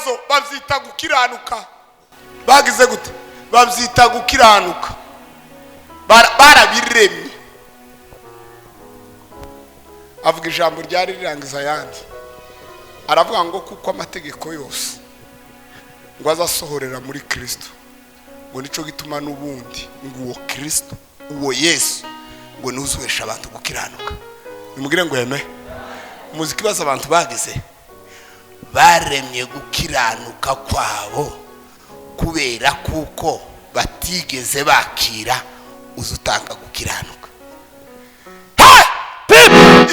nazo babyita gukiranuka. Bagize gute? Babyita gukiranuka. Barabiremye. Avuga ijambo ryari rirangiza ayandi, aravuga ngo kuko amategeko yose ngo azasohorera muri Kristo, ngo nico gituma n'ubundi ngo uwo Kristo, uwo Yesu, ngo nuzuhesha abantu gukiranuka. Nimugire ngo yeme. Muzi ikibazo abantu bagize? Baremye gukiranuka kwabo kubera kuko batigeze bakira uzutanga gukiranuka.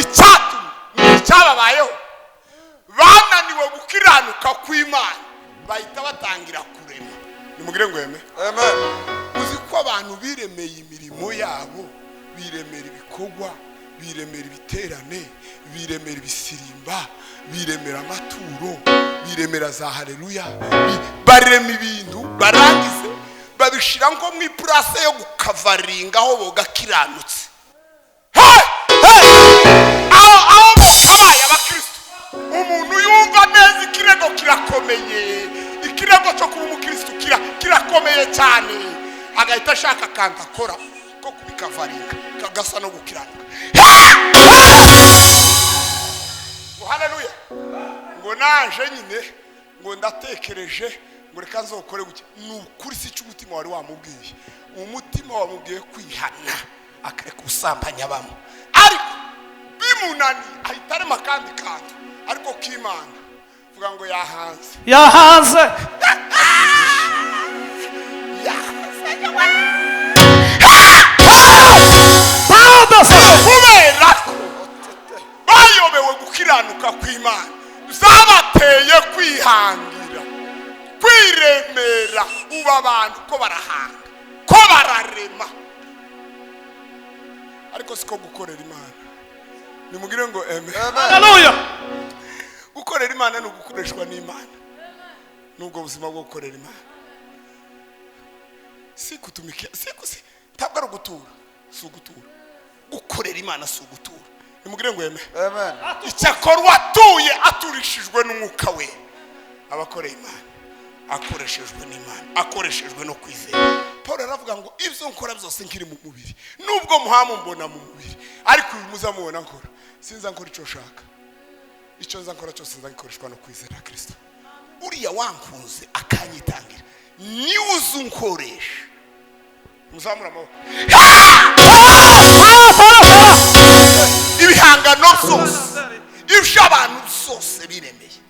Icyatumye icyababayeho, bananiwe gukiranuka kw'Imana, bahita batangira kurema. Nimugire ngo yeme. Amen. Uzi ko abantu biremeye imirimo yabo, biremera ibikorwa, biremera ibiterane, biremera ibisirimba, biremera amaturo, biremera za haleluya, barema ibintu, barangize babishira nko mu ipurase yo gukavaringa aho bogakiranutse. Aho bokabaye abakristo, umuntu yumva neza ikirego kirakomeye, ikirego cyo kuba umukristo kirakomeye cyane, agahita ashaka akantu akora ko kubikavaringa kagasa no gukiranuka. Ngo haleluya, ngo naje nyine, ngo ndatekereje, ngo reka nzokore gutya. Ni ukuri si icyo umutima wari wamubwiye. Umutima wamubwiye kwihana akareka ubusambanyi abamo, ariko bimunaniye ahita arema akandi kantu ariko k'Imana. Vuga ngo yahanze. Yahanze. Kubera ko bayobewe gukiranuka kw'Imana, zabateye kwihangira, kwiremera. Uba abantu ko barahanga, ko bararema, ariko siko gukorera Imana. Nimugire ngo amen. Haleluya. Gukorera Imana ni ugukoreshwa n'Imana, nubwo buzima bwo gukorera Imana si kutumikia, si ntabwo ari ugutura, si ugutura. Gukorera Imana si ugutura. Nimugire ngo amen. Amen. Icyakora uwatuye aturishijwe n'umwuka we, abakoreye Imana akoreshejwe n'Imana, akoreshejwe no kwizera. Paul aravuga ngo ibyo nkora byose nkiri mu mubiri, nubwo muhamumbona mu mubiri, ariko uyu muzamubona nkora, sinza nkora icyo nshaka, icyo nza nkora cyose nza gikoreshwa no kwizera Kristo. Uriya wankunze akanyitangira, niwe uzunkoresha. Muzamura amaboko. Ibihangano byose, ibyo abantu byose biremeye,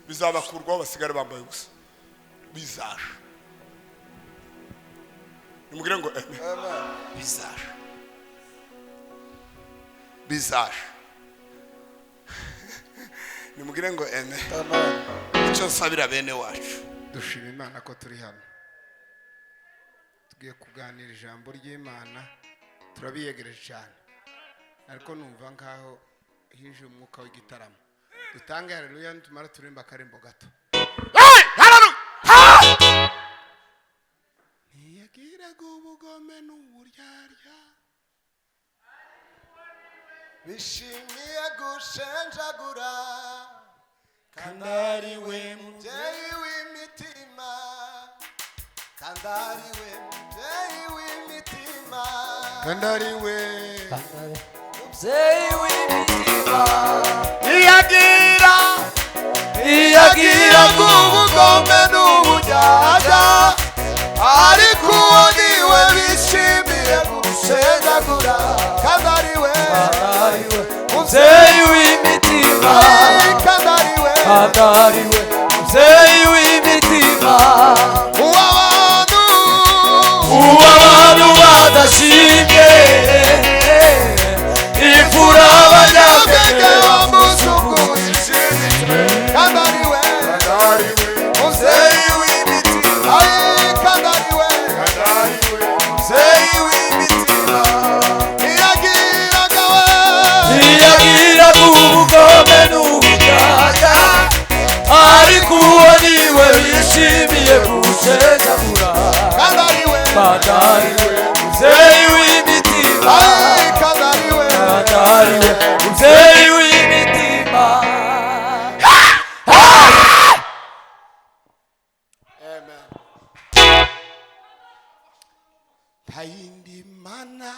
bizabakurwaho, basigare bambaye ubusa, bizaje. Nimugire ngo amen. Bizaje, bizaje. Nimugire ngo amen. Icyo nsabira bene wacu, dushima Imana ko turi hano, tugiye kuganira ijambo ry'Imana, turabiyegereje cyane, ariko numva nkaho hinjiye umwuka w'igitaramo. Dutange haleluya, nitumara turimba akarembo gato. Ntiyagiraga ubugome n'uburyarya, bishimiye gushenjagura, kandi ari we mubyeyi w'imitima, kandi ari we mubyeyi w'imitima, kandi ari we mubyeyi w'imitima. Iyagira Iyagira ubugome n'uburyarya, ariko uwo niwe bishimiye gushenjagura, kandi ari we mubyeyi w'imitima, kandi ari we, kandi ari we mubyeyi w'imitima. Uw'abantu, Uw'abantu badashimye, imfura abanyabwenge bamusukurishije, kandi ari we mubyeyi w'imitima, kandi ari we mubyeyi w'imitima. Ntiyagiraga we, Ntiyagiraga ubugome n'uburyarya, ariko uwo niwe bishimiye gushenjagura, kandi ari we, kandi ari we mubyeyi w'imitima, kandi ari we, kandi ari we mubyeyi w'imitima. Ntayindi mana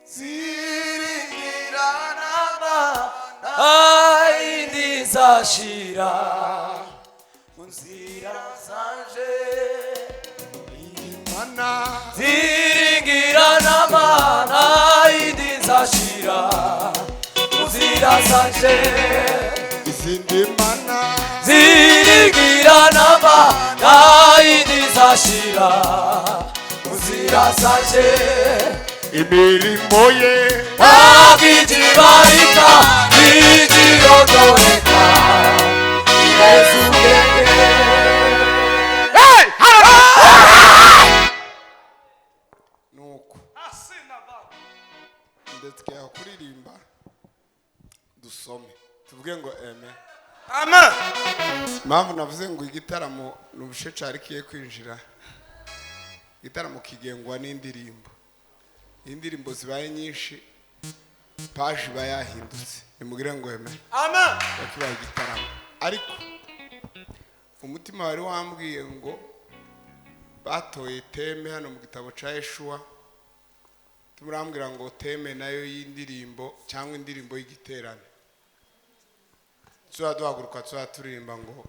Ziringiranama ntayindi nzashira mu nzira zanje. Mana Ziringiranama ntayindi nzashira mu nzira zanje. Izindi mana Ziringiranama ntayindi nzashira mu nzira zanje. Imirimo ye Ntabwo igirodoreka Yesu ubwenge. Nuko ndetse kuririmba dusome tuvuge ngo amen. Amen. Impamvu navuze ngo igitaramo ni ubushe cari kiye kwinjira, igitaramo kigengwa n'indirimbo. Iyo indirimbo zibaye nyinshi, paji iba yahindutse. Nimugire ngo amen. Amen. Kibaye igitaramo, ariko umutima wari wambwiye ngo batoye thème hano mu gitabo ca Yeshuwa, tumurambwira ngo thème nayo y'indirimbo cyangwa indirimbo y'igiterane, tuzaba duhaguruka, tuzaba turirimba ngo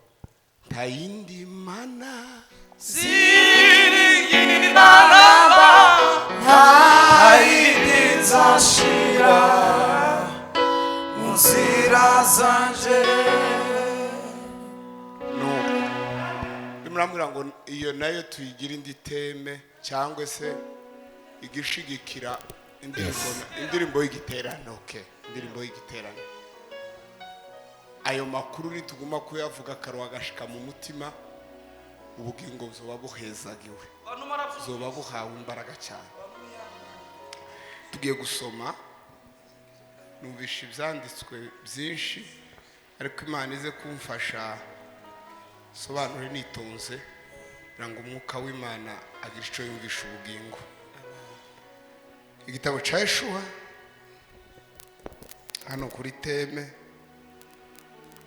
ntayindi mana Ziringiranama ntayindi nzashira mu nzira zanje. Nuko nimurambwira ngo iyo nayo tuyigire indi thème cyangwa se igishigikira indirimbo y'igiterane. Okay, indirimbo y'igiterane. Ayo makuru nituguma kuyavuga akaruha agashika mu mutima, ubugingo buzoba buhezagiwe, buzoba buhawe imbaraga cyane. Tugiye gusoma, numvisha ibyanditswe byinshi, ariko Imana ize kumfasha sobanure nitonze kugira ngo umwuka w'Imana agire icyo yumvisha ubugingo. Igitabo cya Yeshuwa hano kuri thème,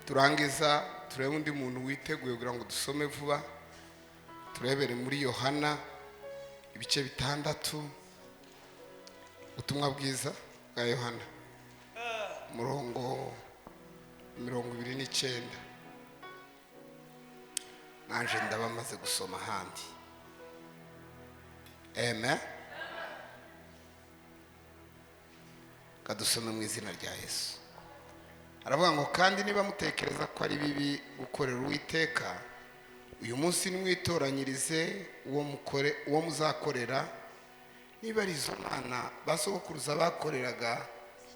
turangiza turebe undi muntu witeguye kugira ngo dusome vuba. Turebere muri Yohana ibice 6, ubutumwa bwiza bwa Yohana, umurongo 29. Nanje ndaba maze gusoma ahandi. Amen. Kadusome mu izina rya Yesu. Aravuga ngo: "Kandi niba mutekereza ko ari bibi gukorera Uwiteka, uyu munsi nimwitoranyirize uwo mukore, uwo muzakorera, niba ari izo mana ba sogokuruza bakoreraga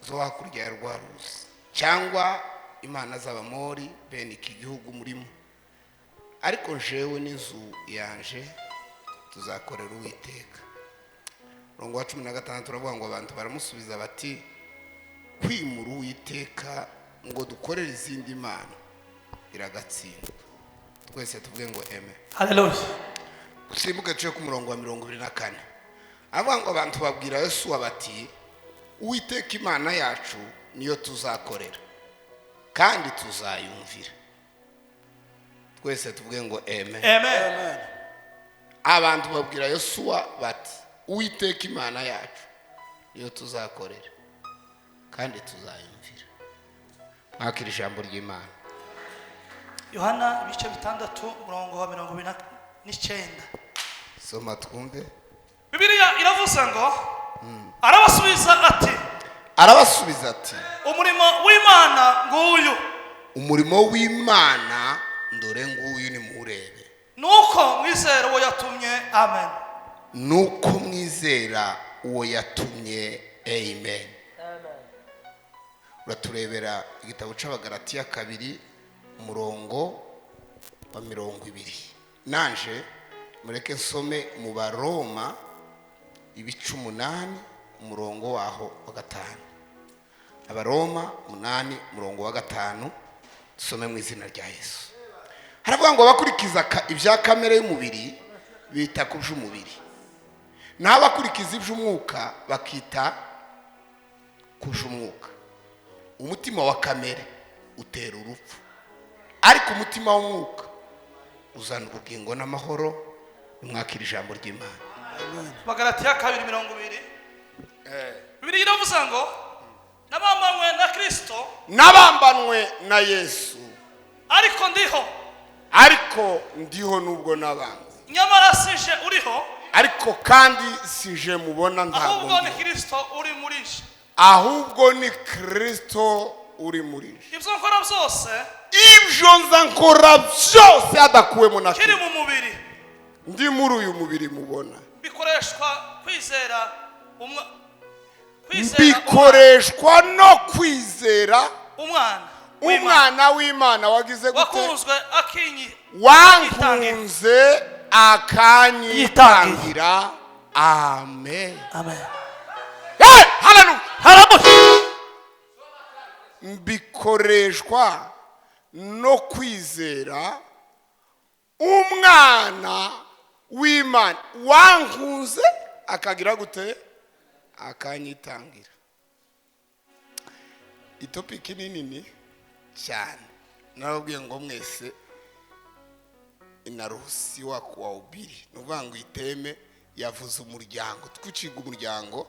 zo hakurya ya rwa ruzi, cyangwa imana z'Abamori bene iki gihugu murimo. Ariko jewe n'inzu yanje tuzakorera Uwiteka." Umurongo wa 16 uravuga ngo: "Abantu baramusubiza bati: 'Kwimura Uwiteka ngo dukorere izindi mana iragatsindwa.'" Twese tuvuge ngo amen. Haleluya. Usimbuke tuce ku murongo wa 24. Avuga ngo: "Abantu babwira Yosuwa bati: 'Uwiteka Imana yacu niyo tuzakorera kandi tuzayumvira.'" Twese tuvuge ngo amen. Amen. Abantu babwira Yosuwa bati: 'Uwiteka Imana yacu niyo tuzakorera kandi tuzayumvira.'" Mwakira ijambo ry'Imana. Yohana ibice 6, umurongo wa 29. Soma twumve. Bibiliya iravuze ngo: "Arabasubiza ati: Arabasubiza ati: 'Umurimo w'Imana nguyu, 'Umurimo w'Imana ndore nguyu, nimuwurebe, nuko mwizera uwo yatumye.'" Amen. Nuko mwizera uwo yatumye. Amen. Uraturebera igitabo c'Abagalatiya 2, umurongo wa 20. Nanje mureke nsome mu Baroma ibice 8, umurongo waho wa 5. Abaroma 8, umurongo wa 5, dusome mu izina rya Yesu. Haravuga ngo: "Abakurikiza ibya kamere y'umubiri bita ku by'umubiri, naho abakurikiza iby'umwuka bakita ku by'umwuka. Umutima wa kamere utera urupfu, ariko umutima w'umwuka uzana ubugingo n'amahoro." Nimwakira ijambo ry'Imana. Bagalatiya 2:20. Bibiliya iravuze ngo nabambanywe na Kristo, Nabambanwe na Yesu, ariko ndiho, ariko ndiho nubwo nabambwe, nyamara sije uriho, ariko kandi sije mubona, ntabwo ahubwo ni ndiho, Kristo uri muri nje. Ahubwo ni Kristo uri muri nje. Ibyo nkora byose, Ibyo nza nkora byose hadakuwemo na kiri kimwe, mu mubiri, ndi muri uyu mubiri mubona, bikoreshwa kwizera bikoreshwa no kwizera umwana w'Imana umwana w'Imana wagize gute? Wakunzwe akinyi Wankunze akanyitangira. Amen. Amen. Hey, hallelujah. Haramuye. Bikoreshwa no kwizera umwana w'Imana wankunze akagira gute? Akanyitangira. Itopic ni nini cyane. Narababwiye ngo mwese inaruhusiwa kuwahubiri. Ni ukuvuga ngo iteme yavuze umuryango, twiciga umuryango,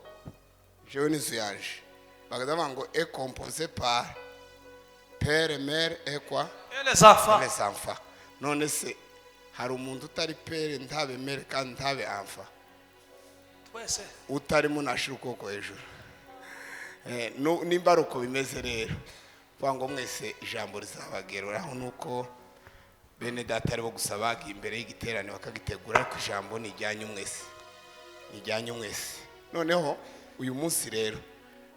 jewe n'inzu yanje. Bakavuga ngo est composé par père, mère et quoi? Les enfants. Les enfants. None se hari umuntu utari père, ntabe mère, kandi ntabe enfant? Twese. Utarimo nashira ukuboko hejuru. Nimba ari uko bimeze rero, kuvuga ngo mwese ijambo rizabagereraho, nuko bene data aribo gusa bagiye imbere y'igiterane bakagitegura, ariko ijambo ni ijyanyu mwese, ni ijyanyu mwese. Noneho uyu munsi rero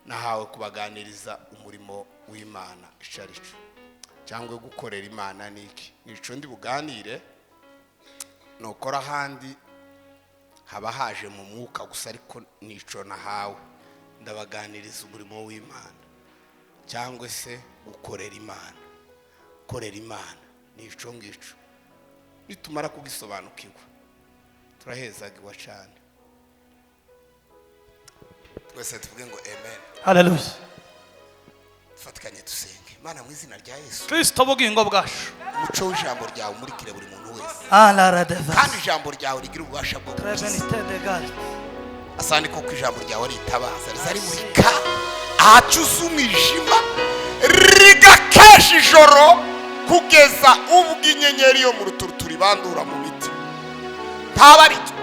nahawe kubaganiriza umurimo w'Imana icyo ari cyo, cyangwa gukorera Imana ni iki. Nico ndi buganire. Nukora ahandi haba haje mu mwuka gusa, ariko nico nahawe. Ndabaganiriza umurimo w'Imana cyangwa se gukorera Imana. Gukorera Imana ni ico ngico. Nitumara kugisobanukirwa turahezagirwa cyane. Twese tuvuge ngo amen. Haleluya. Dufatikanye dusenge Imana mu izina rya Yesu. Kristo bugingo bwacu. Umuco w'ijambo ryawe umurikire buri muntu wese, Alaradeva. kandi ijambo ryawe rigira ububasha bwo gukiza. Trevenite de gare. Asandi kuko ijambo ryawe ritabaza, riza rimurika ahacuze umwijima, rigakesha ijoro kugeza ubwo inyenyeri yo mu ruturuturi bandura mu mitima. Ntaba ari cyo,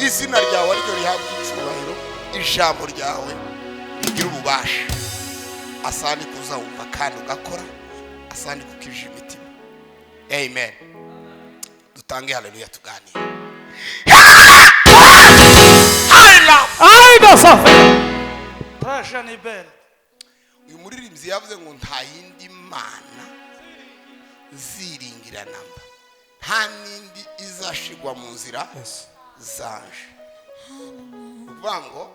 izina ryawe ariryo rihabwa icyubahiro, ijambo ryawe rigira ububasha. Asandi kuzawumva kandi ugakora, asandi kukije imitima. Amen. Dutange haleluya, tuganire. Haleluya. Aiga safi. Trajanibel. Uyu muririmbyi yavuze ngo nta yindi mana ziringira namba, nta n'indi izashigwa mu nzira zanje. Ni ukuvuga ngo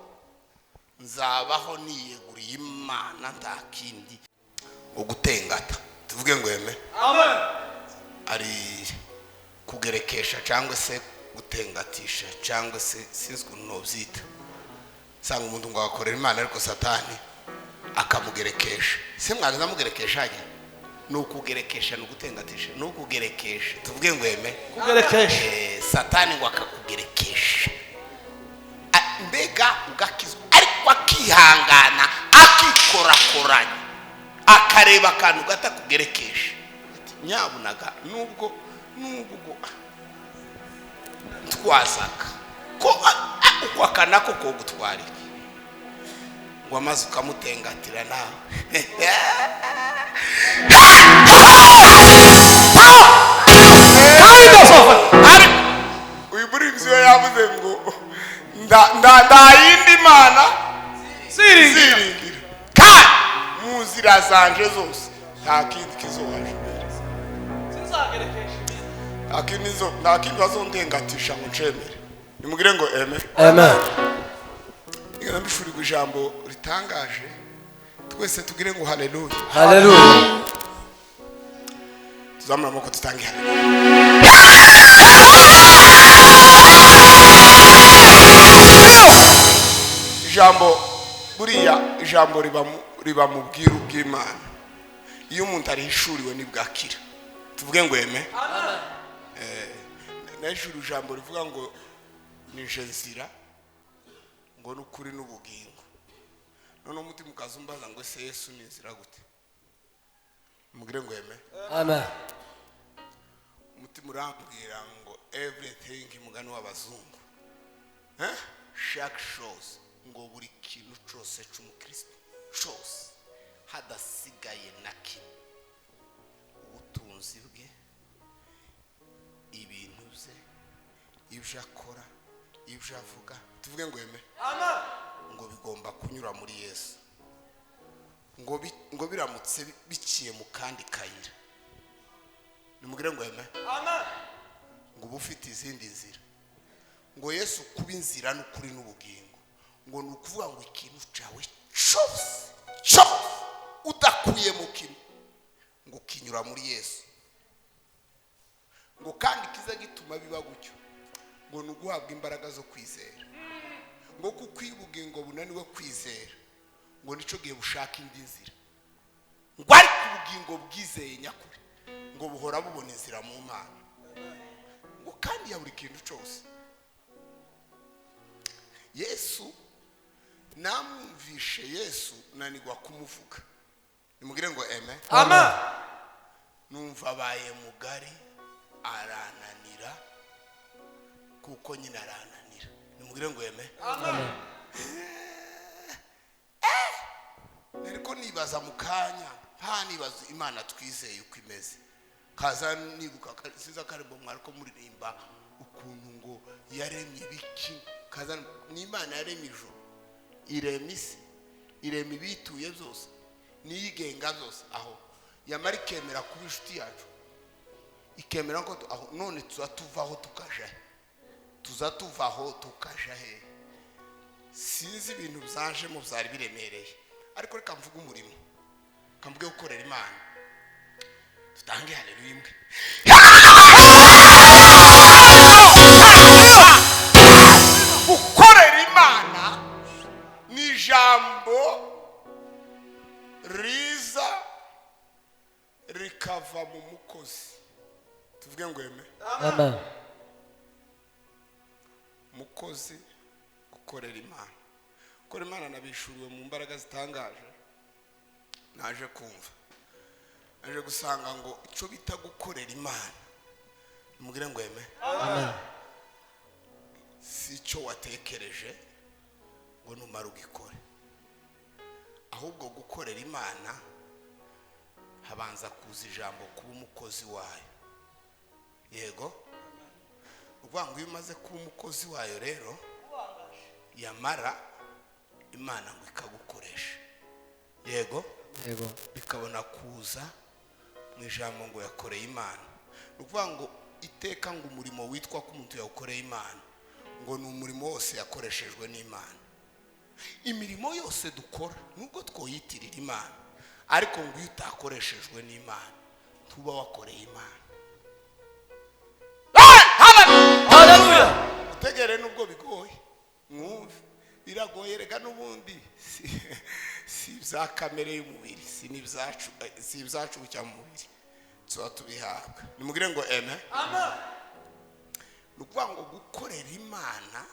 nzabaho niyeguriye Imana, nta kindi. Ngo gutengata, tuvuge ngo eme. Amen. Ari kugerekesha cyangwa se gutengatisha, cyangwa se sinzi ukuntu nobyita. Usanga umuntu ngo akorera Imana, ariko Satani akamugerekesha. Se mwaza amugerekesha ajya? Ni ukugerekesha, ni ugutengatisha, ni ukugerekesha. Tuvuge ngo eme. Kugerekesha. Satani ngo akakugerekesha, mbega ugakizwa, ariko akihangana, akikorakoranya, akareba akantu gato akugerekesha. Ati, nyabunaga nubwo twazaga ko uko aka nako ko gutwara iki, ngo amaze ukamutengatira nawe. Aiga safi. Ariko uyu muririmbyi we yavuze ngo nda yindi mana Ziringira. ziringira, kandi mu nzira zanje zose nta kindi kizobaje imbere. Sinzagerekesha ibindi. Nta kindi bazondengatisha ngo ncemere. Nimugire ngo eme. Amen. Reka mbishurirwe ijambo ritangaje. Twese tugire ngo haleluya. Hallelujah. Tuzamura amaboko tutange haleluya. Ijambo buriya, ijambo riba mu bwiru bw'Imana. Iyo umuntu arihishuriwe nibwakira. Tuvuge ngo eme. Nahishuriwe ijambo rivuga ngo Nije nzira ngo n'ukuri n'ubugingo. None umutima ukazumbaza ngo ese Yesu ni inzira gute? Mugire ngo eme. Amen. Umutima urambwira ngo everything, mugani w'abazungu, shak shows, ngo buri kintu cyose cy'umukristo cyose hadasigaye na kimwe, ubutunzi bwe, ibintu bye, ibyo akora, ibyo avuga, tuvuge ngo eme. Amen. Ngo bigomba kunyura muri Yesu. Ngo biramutse biciye mu kandi kayira, nimugire ngo eme. Amen. Ngo uba ufite izindi nzira. Ngo Yesu kuba inzira n'ukuri n'ubugingo, ngo ni ukuvuga ngo ikintu cyawe cyose cyose udakuye mu kimwe ngo kinyura muri Yesu. Ngo kandi kiza gituma biba gutyo, ngo ni uguhabwa imbaraga zo kwizera. Ngo kuko iyo ubugingo bunaniwe kwizera, ngo nicyo gihe bushaka indi nzira. Ngo ariko ubugingo bwizeye nyakuri ngo buhora bubona inzira mu Mana, ngo kandi ya buri kintu cyose. Yesu namwumvishe, Yesu nanigwa kumuvuga. Nimugire ngo eme. Amen. Numva abaye mugari arananira, kuko nyine arananira. Nimugire ngo eme. Amen. Ariko nibaza mu kanya nta nibaza Imana twizeye uko imeze, kaza nibuka sinzi akarembo mwariko muririmba ukuntu ngo yaremye ibiki, kaza ni Imana yaremye ijuru, irema isi, irema ibituye byose, niyigenga byose, aho yamara ikemera kuba inshuti yacu, ikemera ko aho none tuza tuvaho tukaja he, tuza tuvaho tukaja he. Sinzi ibintu byajemo byari biremereye, ariko reka mvuge umurimo, reka mvuge gukorera Imana. Tutange haleluya imwe. Gukorera Imana ni ijambo riza rikava mu mukozi. Tuvuge ngo eme. Amen. Mukozi gukorera Imana. Gukorera Imana nabishuriwe mu mbaraga zitangaje. Naje kumva, naje gusanga ngo icyo bita gukorera Imana, mugire ngo eme. Amen. Si icyo watekereje ngo numara ugikore, ahubwo gukorera Imana habanza kuza ijambo kuba umukozi wayo. Yego, ukuvuga ngo iyo umaze kuba umukozi wayo rero, yamara Imana ngo ikagukoresha. Yego, Yego. bikabona kuza mu ijambo ngo yakoreye Imana. Ni ukuvuga ngo iteka ngo umurimo witwa ko umuntu yawukoreye Imana, ngo ni umurimo wose yakoreshejwe n'Imana. Imirimo yose dukora nubwo twoyitirira Imana, ariko ngo iyo utakoreshejwe n'Imana tuba wakoreye Imana. Haleluya. Utegere nubwo bigoye, mwumve biragoye rega n'ubundi si ibya kamere y'umubiri, si n'ibyacu, si ibyacu cya mubiri tuba tubihabwa. Nimugire ngo eme. Amen. Ni ukuvuga ngo gukorera Imana,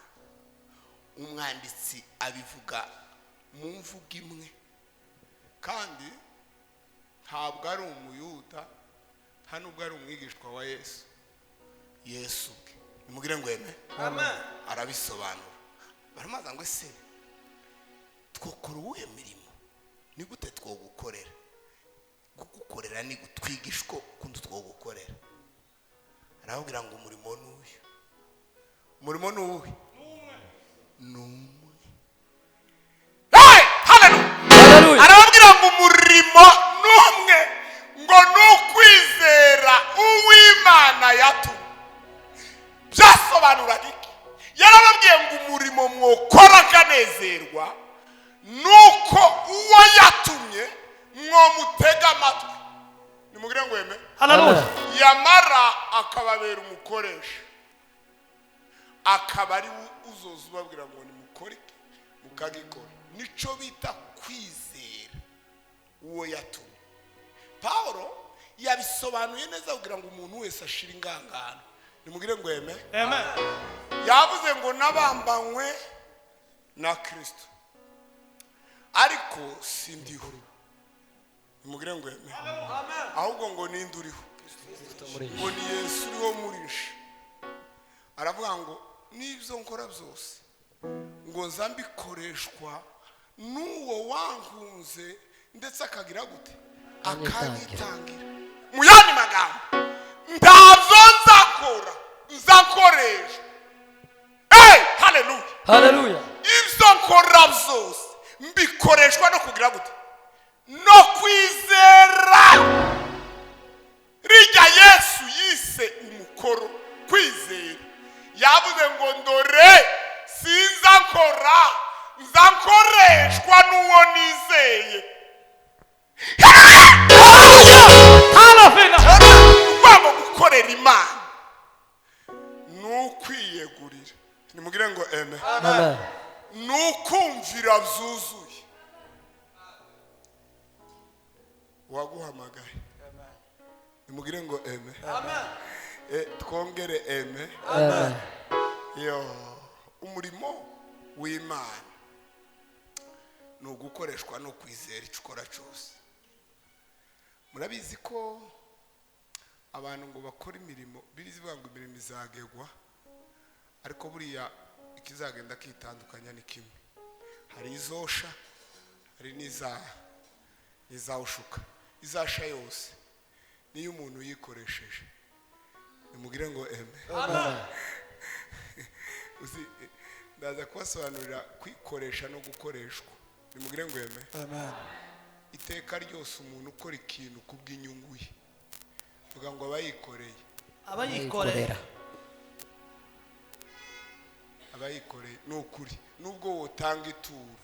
umwanditsi abivuga mu mvugo imwe, kandi ntabwo ari umuyuda, nta nubwo ari umwigishwa wa Yesu. Yesu ubwe, nimugire ngo eme. Amen. Arabisobanura. Baramubaza ngo ese twokora uwuhe mirimo? Ni gute twogukorera? Kugukorera ni gutwigishwa ukuntu twogukorera. Arababwira ngo umurimo ni uyu. Umurimo ni uwuhe? Ni umwe. Hey! Hallelujah! Haleluya. Arababwira ngo umurimo ni umwe, ngo ni ukwizera uw'Imana yatumye. Byasobanuraga iki? Yarababwiye ngo umurimo mwokora akanezerwa nuko uwo yatumye mwomutega amatwi. Nimugire ngo eme. Haleluya. Yamara akababera umukoresha, akaba ari we uzoza ubabwira ngo nimukore iki, mukagikora. Nico bita kwizera uwo yatumye. Paulo yabisobanuye neza kugira ngo umuntu wese ashire ingangano. Nimugire ngo eme. Amen. Yavuze ngo nabambanywe na Kristo, ariko sindiho. Nimugire ngo eme. Ahubwo ngo ninde uriho? Ngo ni Yesu uriho muri nje. Aravuga ngo n'ibyo nkora byose ngo nza mbikoreshwa n'uwo wankunze, ndetse akagira gute? Akanyitangira. Mu yandi magambo, ntabyo nzakora, nzakoresha. Hey, haleluya. Haleluya. Ibyo nkora byose mbikoreshwa no kugira gute? No kwizera. Rijya Yesu yise umukoro kwizera. Yavuze ngo ndore sinzakora, nzakoreshwa n'uwo nizeye. Urwango gukorera Imana ni ukwiyegurira. Nimugire ngo eme. Amen. Ni ukumvira byuzuye uwaguhamagaye. Nimugire ngo eme. Twongere eme. Amen. Yo, umurimo w'Imana ni ugukoreshwa no kwizera icyo ukora cyose. Murabizi ko abantu ngo bakora imirimo, birivuga ngo imirimo izagegwa, ariko buriya ikizagenda kitandukanya ni kimwe. Hari izosha, hari n'izawushuka. Izasha yose niyo umuntu yikoresheje. Nimugire ngo eme. Amen. Uzi, ndaza kubasobanurira kwikoresha no gukoreshwa. Nimugire ngo eme. Amen. Iteka ryose umuntu ukora ikintu kubw'inyungu ye, vuga ngo abayikoreye, Abayikorera. Abayikoreye ni ukuri. Nubwo wotanga ituro,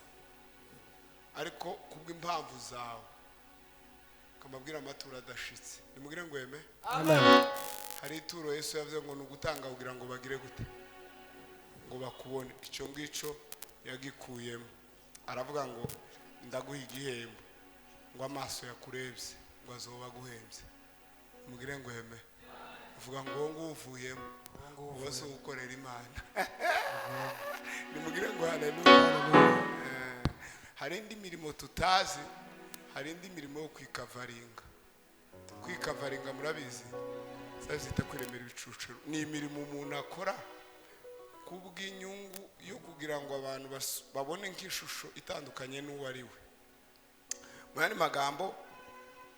ariko kubw'impamvu zawe ukamabwira amaturo adashitse. Nimugire ngo eme. Amen. Hari ituro Yesu yavuze ngo ni ugutanga kugira ngo bagire gute? Ngo bakubone. Icyo ngicyo yagikuyemo. Aravuga ngo ndaguha igihembo, ngo amaso yakurebye ngo azoba aguhembye. Nimugire ngo eme. Uvuga ngo uwo nguwo uvuyemo, uwo si ukorera Imana. Nimugire ngo haleluya. Hari indi mirimo tutazi, hari indi mirimo yo kwikavaringa. Kwikavaringa murabizi, zita kwiremera ibicuciro. Ni imirimo umuntu akora kubw'inyungu yo kugira ngo abantu babone nk'ishusho itandukanye n'uwo ari we. Mu yandi magambo,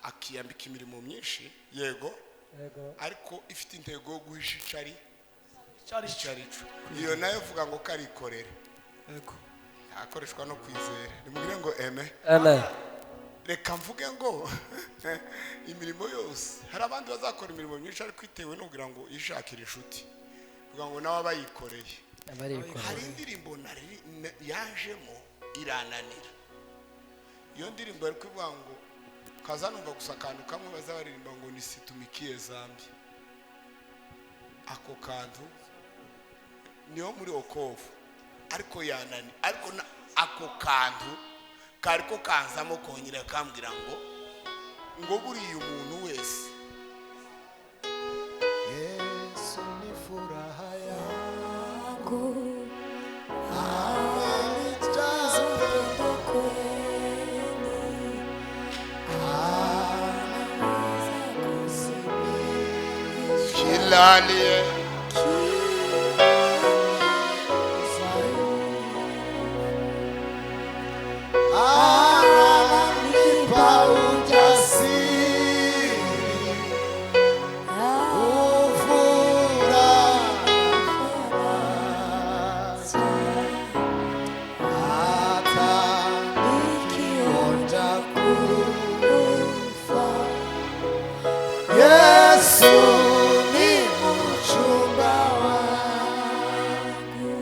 akiyambika imirimo myinshi, yego, ariko ifite intego yo guhisha icari icarico. Iyo nayo vuga ngo karikorera. Yego. Akoreshwa no kwizera. Nimugire ngo eme. Amen. Reka mvuge ngo imirimo yose, hari abandi bazakora imirimo myinshi ariko itewe no kugira ngo yishakire inshuti. Vuga ngo nawe abayikoreye. Hari indirimbo yajemo irananira. Iyo ndirimbo ari kuvuga ngo kazanumva gusa akantu kamwe bazabaririmba ngo nisitumikiye zambi. Ako kantu niyo muri okovu, ariko yanani, ariko ako kantu kariko kanzamo kongera kambwira ngo ngo buriya umuntu wese Yesu ni furaha yangu, amenijaza upendo kweli, anaweza kusimisha kila aliye ananipa ujasiri, ufuraha hata nikionja kufa. Yesu ni mchumba wangu,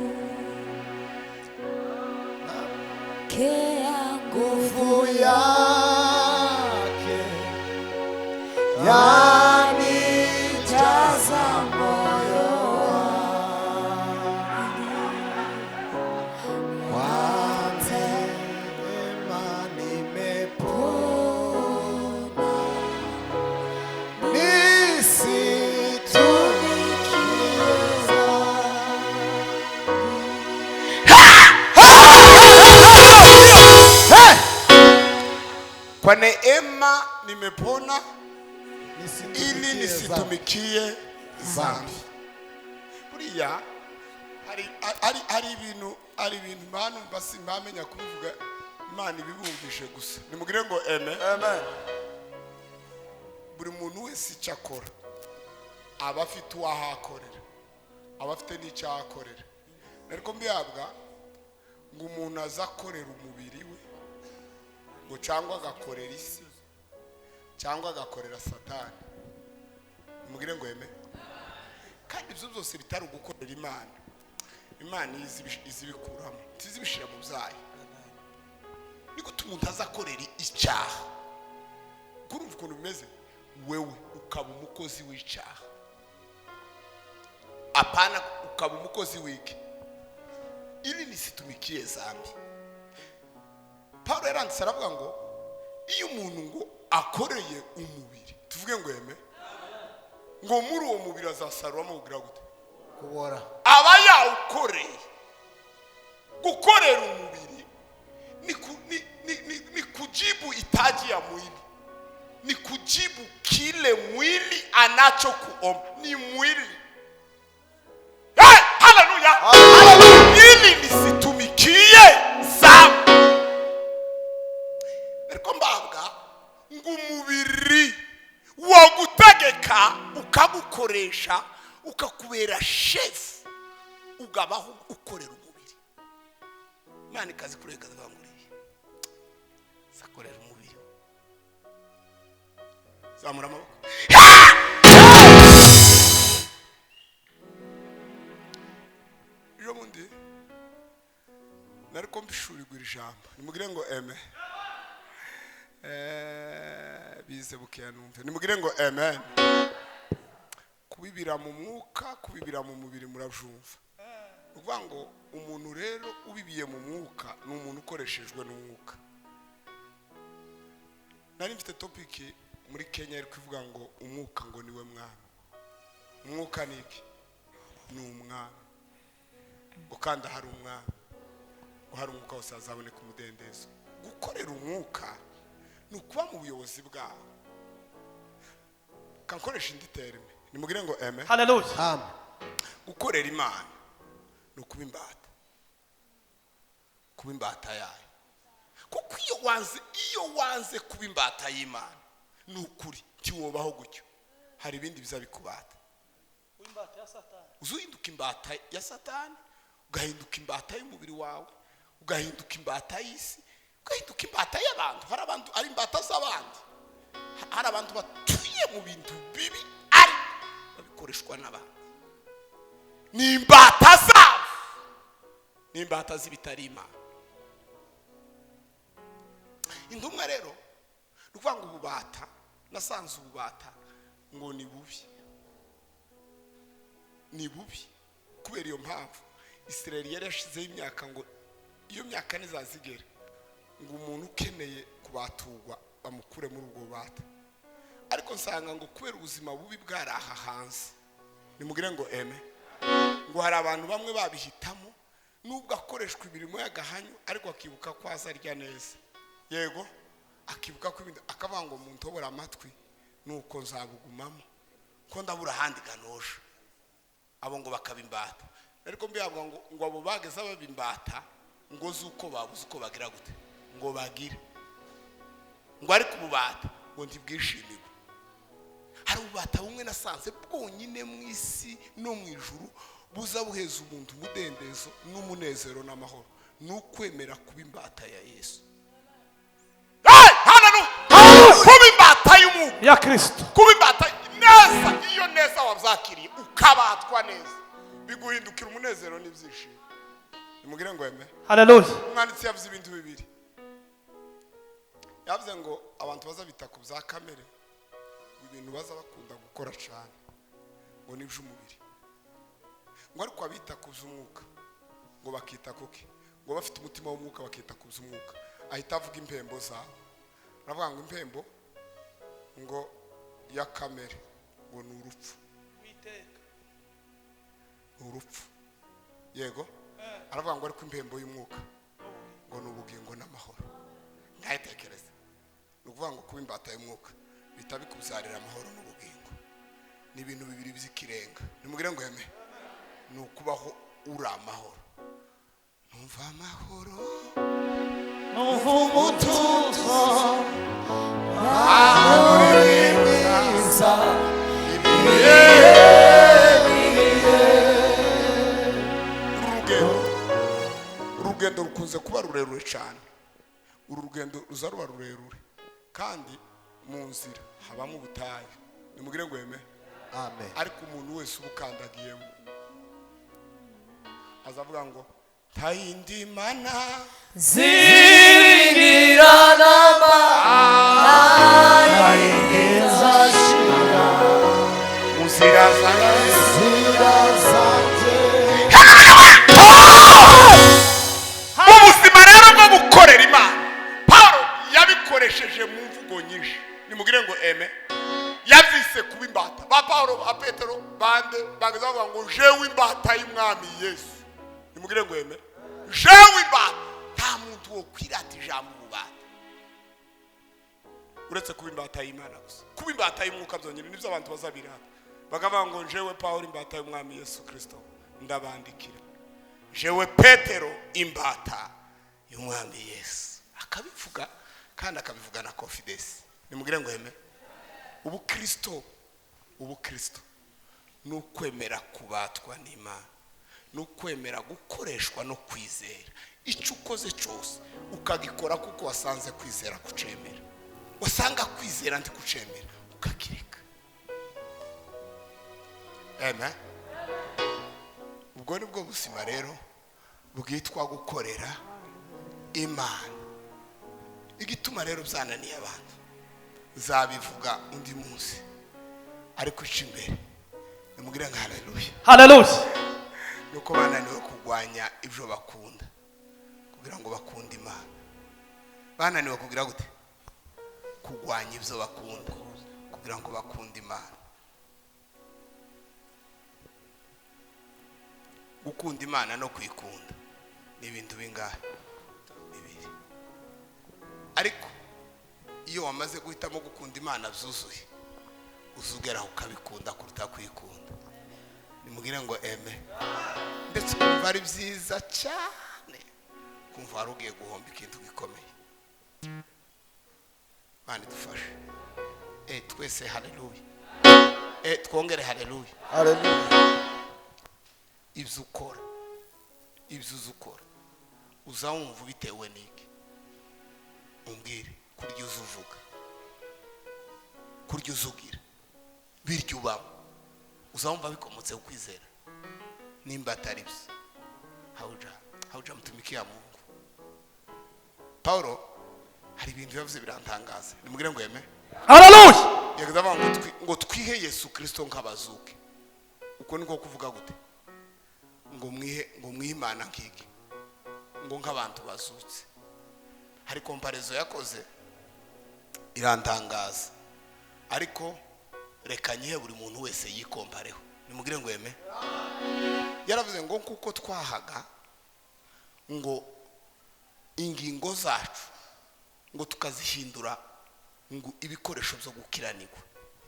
nguvu yake yanijaza moyo wangu, kwa neema nimepona, nisitumikiza. Kwa neema nimepona ili nisitumikie zambi. Buriya hari ibintu Imana basi mpamenya kubivuga, Imana ibibumvishe gusa. Nimugire ngo amen. Amen. Buri muntu wese icyo akora aba afite uwahakorera, aba afite n'icyo ahakorera. Ariko mbihabwa ngo umuntu azakorera umubiri we, ngo cyangwa agakorera isi, cyangwa agakorera Satani. Nimugire ngo amen. Kandi ibyo byose bitari ugukorera Imana, Imana izibikuramo, tizibishira mu byayo. Ni gute umuntu azakorera icyaha? Kurumva ukuntu bimeze, wewe ukaba umukozi w'icyaha, apana ukaba umukozi w'iki, ili nisitumikie zambi. Paulo yaranditse aravuga ngo iyo umuntu ngo akoreye umubiri, tuvuge ngo eme, ngo muri uwo mubiri azasaruramo kugira gute? Kubora. Aba yawukoreye. Gukorera umubiri ni kujibu itaji ya mwili, ni kujibu kile mwili anachokuomba. Ni mwili. Hey, haleluya. Ili nisitumikie zambi. Ariko mbabwa ngo umubiri wagutegeka ukagukoresha ukakubera chef, ugabaho ukorera umubiri. Imana ikazi kureka zibanguriye sakorera umubiri. Zamura amaboko. Iyo mundi nariko mbishurirwa ijambo, nimugire ngo amen. Bize bukeya numve. Nimugire ngo amen. Kubibira mu mwuka, kubibira mu mubiri murabyumva. Uvuga ngo umuntu rero ubibiye mu mwuka ni umuntu ukoreshejwe n'umwuka. Nari mfite topic muri Kenya iri kuvuga ngo umwuka ngo niwe mwami. Umwuka ni iki? Ni umwami. Ngo kandi hari umwami, ngo hari umwuka wose azaboneka umudendezo. Gukorera umwuka ni ukuba mu buyobozi bwawe. Kankoresha indi terme. Nimugire ngo amen. Haleluya. Amen. Gukorera Imana ni ukuba imbata, kuba imbata yayo. Kuko iyo wanze kuba imbata y'Imana, ni ukuri ntiwobaho gutyo, hari ibindi bizabikubata. Uzuhinduka imbata ya Satani, ugahinduka imbata y'umubiri wawe, ugahinduka imbata y'isi, ugahinduka imbata y'abantu. Hari abantu ari imbata z'abandi, hari abantu batuye mu bintu bibi ari babikoreshwa n'abandi. Ni imbata zabo, ni imbata z'ibitari Imana. Intumwa rero ni ukuvuga ngo ububata, nasanze ububata ngo ni bubi, ni bubi. Kubera iyo mpamvu Israel yari yashizeho imyaka ngo iyo myaka ntizazigera ngo umuntu ukeneye kubaturwa bamukure muri ubwo bubata. Ariko nsanga ngo kubera ubuzima bubi bwari aha hanze, nimugire ngo eme, ngo hari abantu bamwe babihitamo nubwo akoreshwa imirimo y'agahanyo, ariko akibuka ko azarya neza, yego akibuka ko ibindi, akavuga ngo muntobora amatwi nuko nzabugumamo ko ndabura ahandi ganoje. Abo ngo bakaba imbata. Ariko mbiyabwa ngo abo bageze baba imbata ngo zuko babuze uko bagira gute, ngo bagire ngo ariko ububata ngo ntibwishimirwe. Hari ububata bumwe nasanze bwonyine mu isi no mu ijuru buza buheza umuntu umudendezo n'umunezero n'amahoro, ni ukwemera kuba imbata ya Yesu. Haleluya! Kuba imbata y'umwuka ya Kristo, kuba imbata neza. Iyo neza wabyakiriye ukabatwa neza, biguhindukira umunezero n'ibyishimo. Nimugire ngo amen. Haleluya. Umwanditsi yavuze ibintu bibiri. Yavuze ngo abantu bazabita ku bya kamere, ibintu baza bakunda gukora cyane ngo ni iby'umubiri, ngo ariko abita ku by'umwuka ngo bakita kuki, ngo bafite umutima w'umwuka bakita ku by'umwuka. Ahita avuga impembo zabo, aravuga ngo impembo ngo ya kamere ngo ni urupfu, ni urupfu, yego. Aravuga ngo ariko impembo y'umwuka ngo ni ubugingo n'amahoro. Ntatekereza ni Ukuvuga ngo kuba imbata y'umwuka bihita bikubyarira amahoro n'ubugingo. Ni ibintu bibiri by'ikirenga. Nimubwire ngo amen. Ni ukubaho uri amahoro. Numva amahoro, Numva umutuzo, mwiza. Uru rugendo rukunze kuba rurerure cyane. Uru rugendo ruza ruba rurerure, kandi mu nzira habamo ubutayu. Nimubwire ngo amen. Amen. Ariko umuntu wese uba ukandagiyemo azavuga ngo ntayindi mana ziringira nama Nzashira mu nzira zanjye. Nzira zanjye. Ubuzima rero bwo gukorera Imana, Paul yabikoresheje mu mvugo nyinshi. Nimubwire ngo amen. Yavyise kuba imbata. Ba Paulo, ba Petero, bande bageza bavuga ngo jewe imbata y'Umwami Yesu. Nimubwire ngo amen. Jewe imbata. Nta muntu wo kwirata ijambo ububata uretse kuba imbata y'Imana gusa. Kuba imbata y'umwuka byonyine nibyo abantu bazabirata, bakavuga ngo jewe Paulo imbata y'Umwami Yesu Kristo ndabandikira, jewe Petero imbata y'Umwami Yesu. Akabivuga kandi akabivuga na confidence. Nimubwire ngo amen. Ubukristo ni ukwemera kubatwa n'Imana, ni ukwemera gukoreshwa no kwizera. Icyo ukoze cyose ukagikora kuko wasanze kwizera kucemera, wasanga kwizera ntikucemera ukakireka. Amen. Ubwo ni bwo buzima rero bwitwa gukorera Imana. Igituma rero byananiye abantu nzabivuga undi munsi, ariko ica imbere, nimubwire nka haleluya. Haleluya. Nuko bananiwe kurwanya ibyo bakunda kugira ngo bakunde Imana. Bananiwe kugira gute? Kurwanya ibyo bakunda kugira ngo bakunde Imana. Gukunda Imana no kwikunda ni ibintu bingahe? Bibiri. Ariko iyo wamaze guhitamo gukunda Imana byuzuye, uzugeraho ukabikunda kuruta kwikunda. Nimubwire ngo amen. Ndetse kumva ari byiza cyane, kumva wari ugiye guhomba ikintu gikomeye. Imana idufashe. Twese haleluya. Twongere haleluya. Haleluya. Ibyo ukora, ibyo uzi ukora, uza wumva bitewe n'iki? Umbwire. Kurya uzi uvuga, kurya uzi ugira, birya ubamo, uza wumva bikomotse ku kwizera? Nimba atari byo, hauja mtumikia Mungu. Paulo hari ibintu yavuze birantangaza. Nimubwire ngo amen. Haleluya. Yagize avuga ngo twihe Yesu Kristo nk'abazuke. Uko niko kuvuga gute? Ngo mwihe Imana nk'iki, ngo nk'abantu bazutse. Hari comparaison yakoze irantangaza, ariko reka nyihe buri muntu wese yikompareho. Nimubwire ngo amen. Yaravuze ngo kuko twahaga ngo ingingo zacu ngo tukazihindura ngo ibikoresho byo gukiranirwa.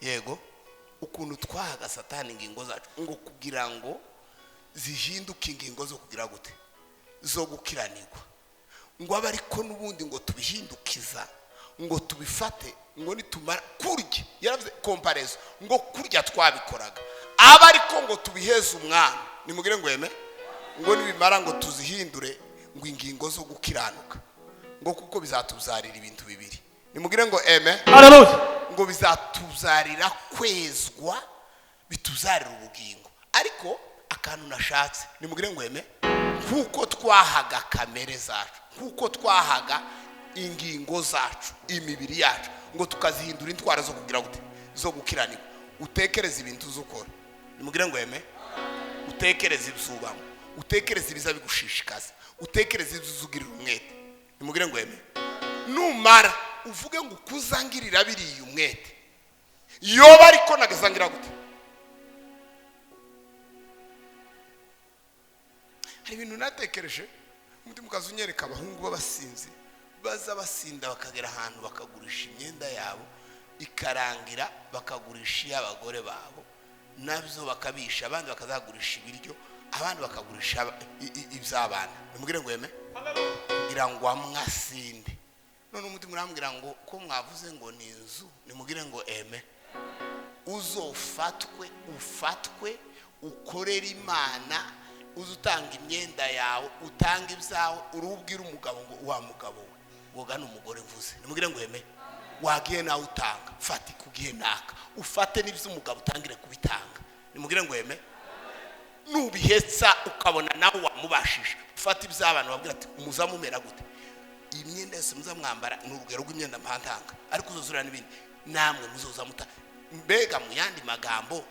Yego, ukuntu twahaga Satani ingingo zacu ngo kugira ngo zihinduke ingingo zo kugira gute? Zo gukiranirwa. Ngo abe ariko n'ubundi ngo tubihindukiza, ngo tubifate, ngo nitumara kurya. Yaravuze comparaison ngo kurya twabikoraga, aba ariko ngo tubiheze Umwami. Nimugire ngo amen. Ngo nibimara ngo tuzihindure ngo ingingo zo gukiranuka, ngo kuko bizatuzarira ibintu bibiri. Nimugire ngo amen. Haleluya. Ngo bizatuzarira kwezwa, bituzarira ubugingo. Ariko akantu nashatse, nimugire ngo amen, kuko twahaga kamere zacu, kuko twahaga ingingo zacu, imibiri yacu, ngo tukazihindura intwaro zo kugira gute? Zo gukiranirwa. Utekereze ibintu uzi ukora. Nimugire ngo amen. Utekereze ibyo ubamo, utekereze ibiza bigushishikaza, utekereze ibyo uzugirira umwete. Nimugire ngo amen. Numara uvuge ngo ukuzangirira biriya umwete yoba, ariko nagazangira gute? Hari ibintu natekereje, umutima ukaza unyereka abahungu b'abasinzi. Baza basinda bakagera ahantu bakagurisha imyenda yabo ikarangira, bakagurisha iy'abagore babo nabyo bakabisha, abandi bakazagurisha ibiryo, abandi bakagurisha iby'abana. Nimubwire ngo yeme kugira ngo amwe asinde. None umutima urambwira ngo ko mwavuze ngo ni inzu, nimubwire ngo eme. Uzofatwe, ufatwe ukorere Imana, uze utanga imyenda yawe, utanga ibyawe, urubwira umugabo ngo wa mugabo we woga ni umugore mvuze. Nimubwire ngo eme. Wagiye nawe utanga, fata ikugiye naka, ufate n'iby'umugabo utangire kubitanga. Nimubwire ngo eme. Nubihetsa ukabona nawe wamubashije, ufata iby'abana wabwira ati muzamumera gute, iyi myenda yose muzamwambara ni urugero rw'imyenda mpantanga, ariko uzuzura n'ibindi namwe muzoza muta. Mbega mu yandi magambo,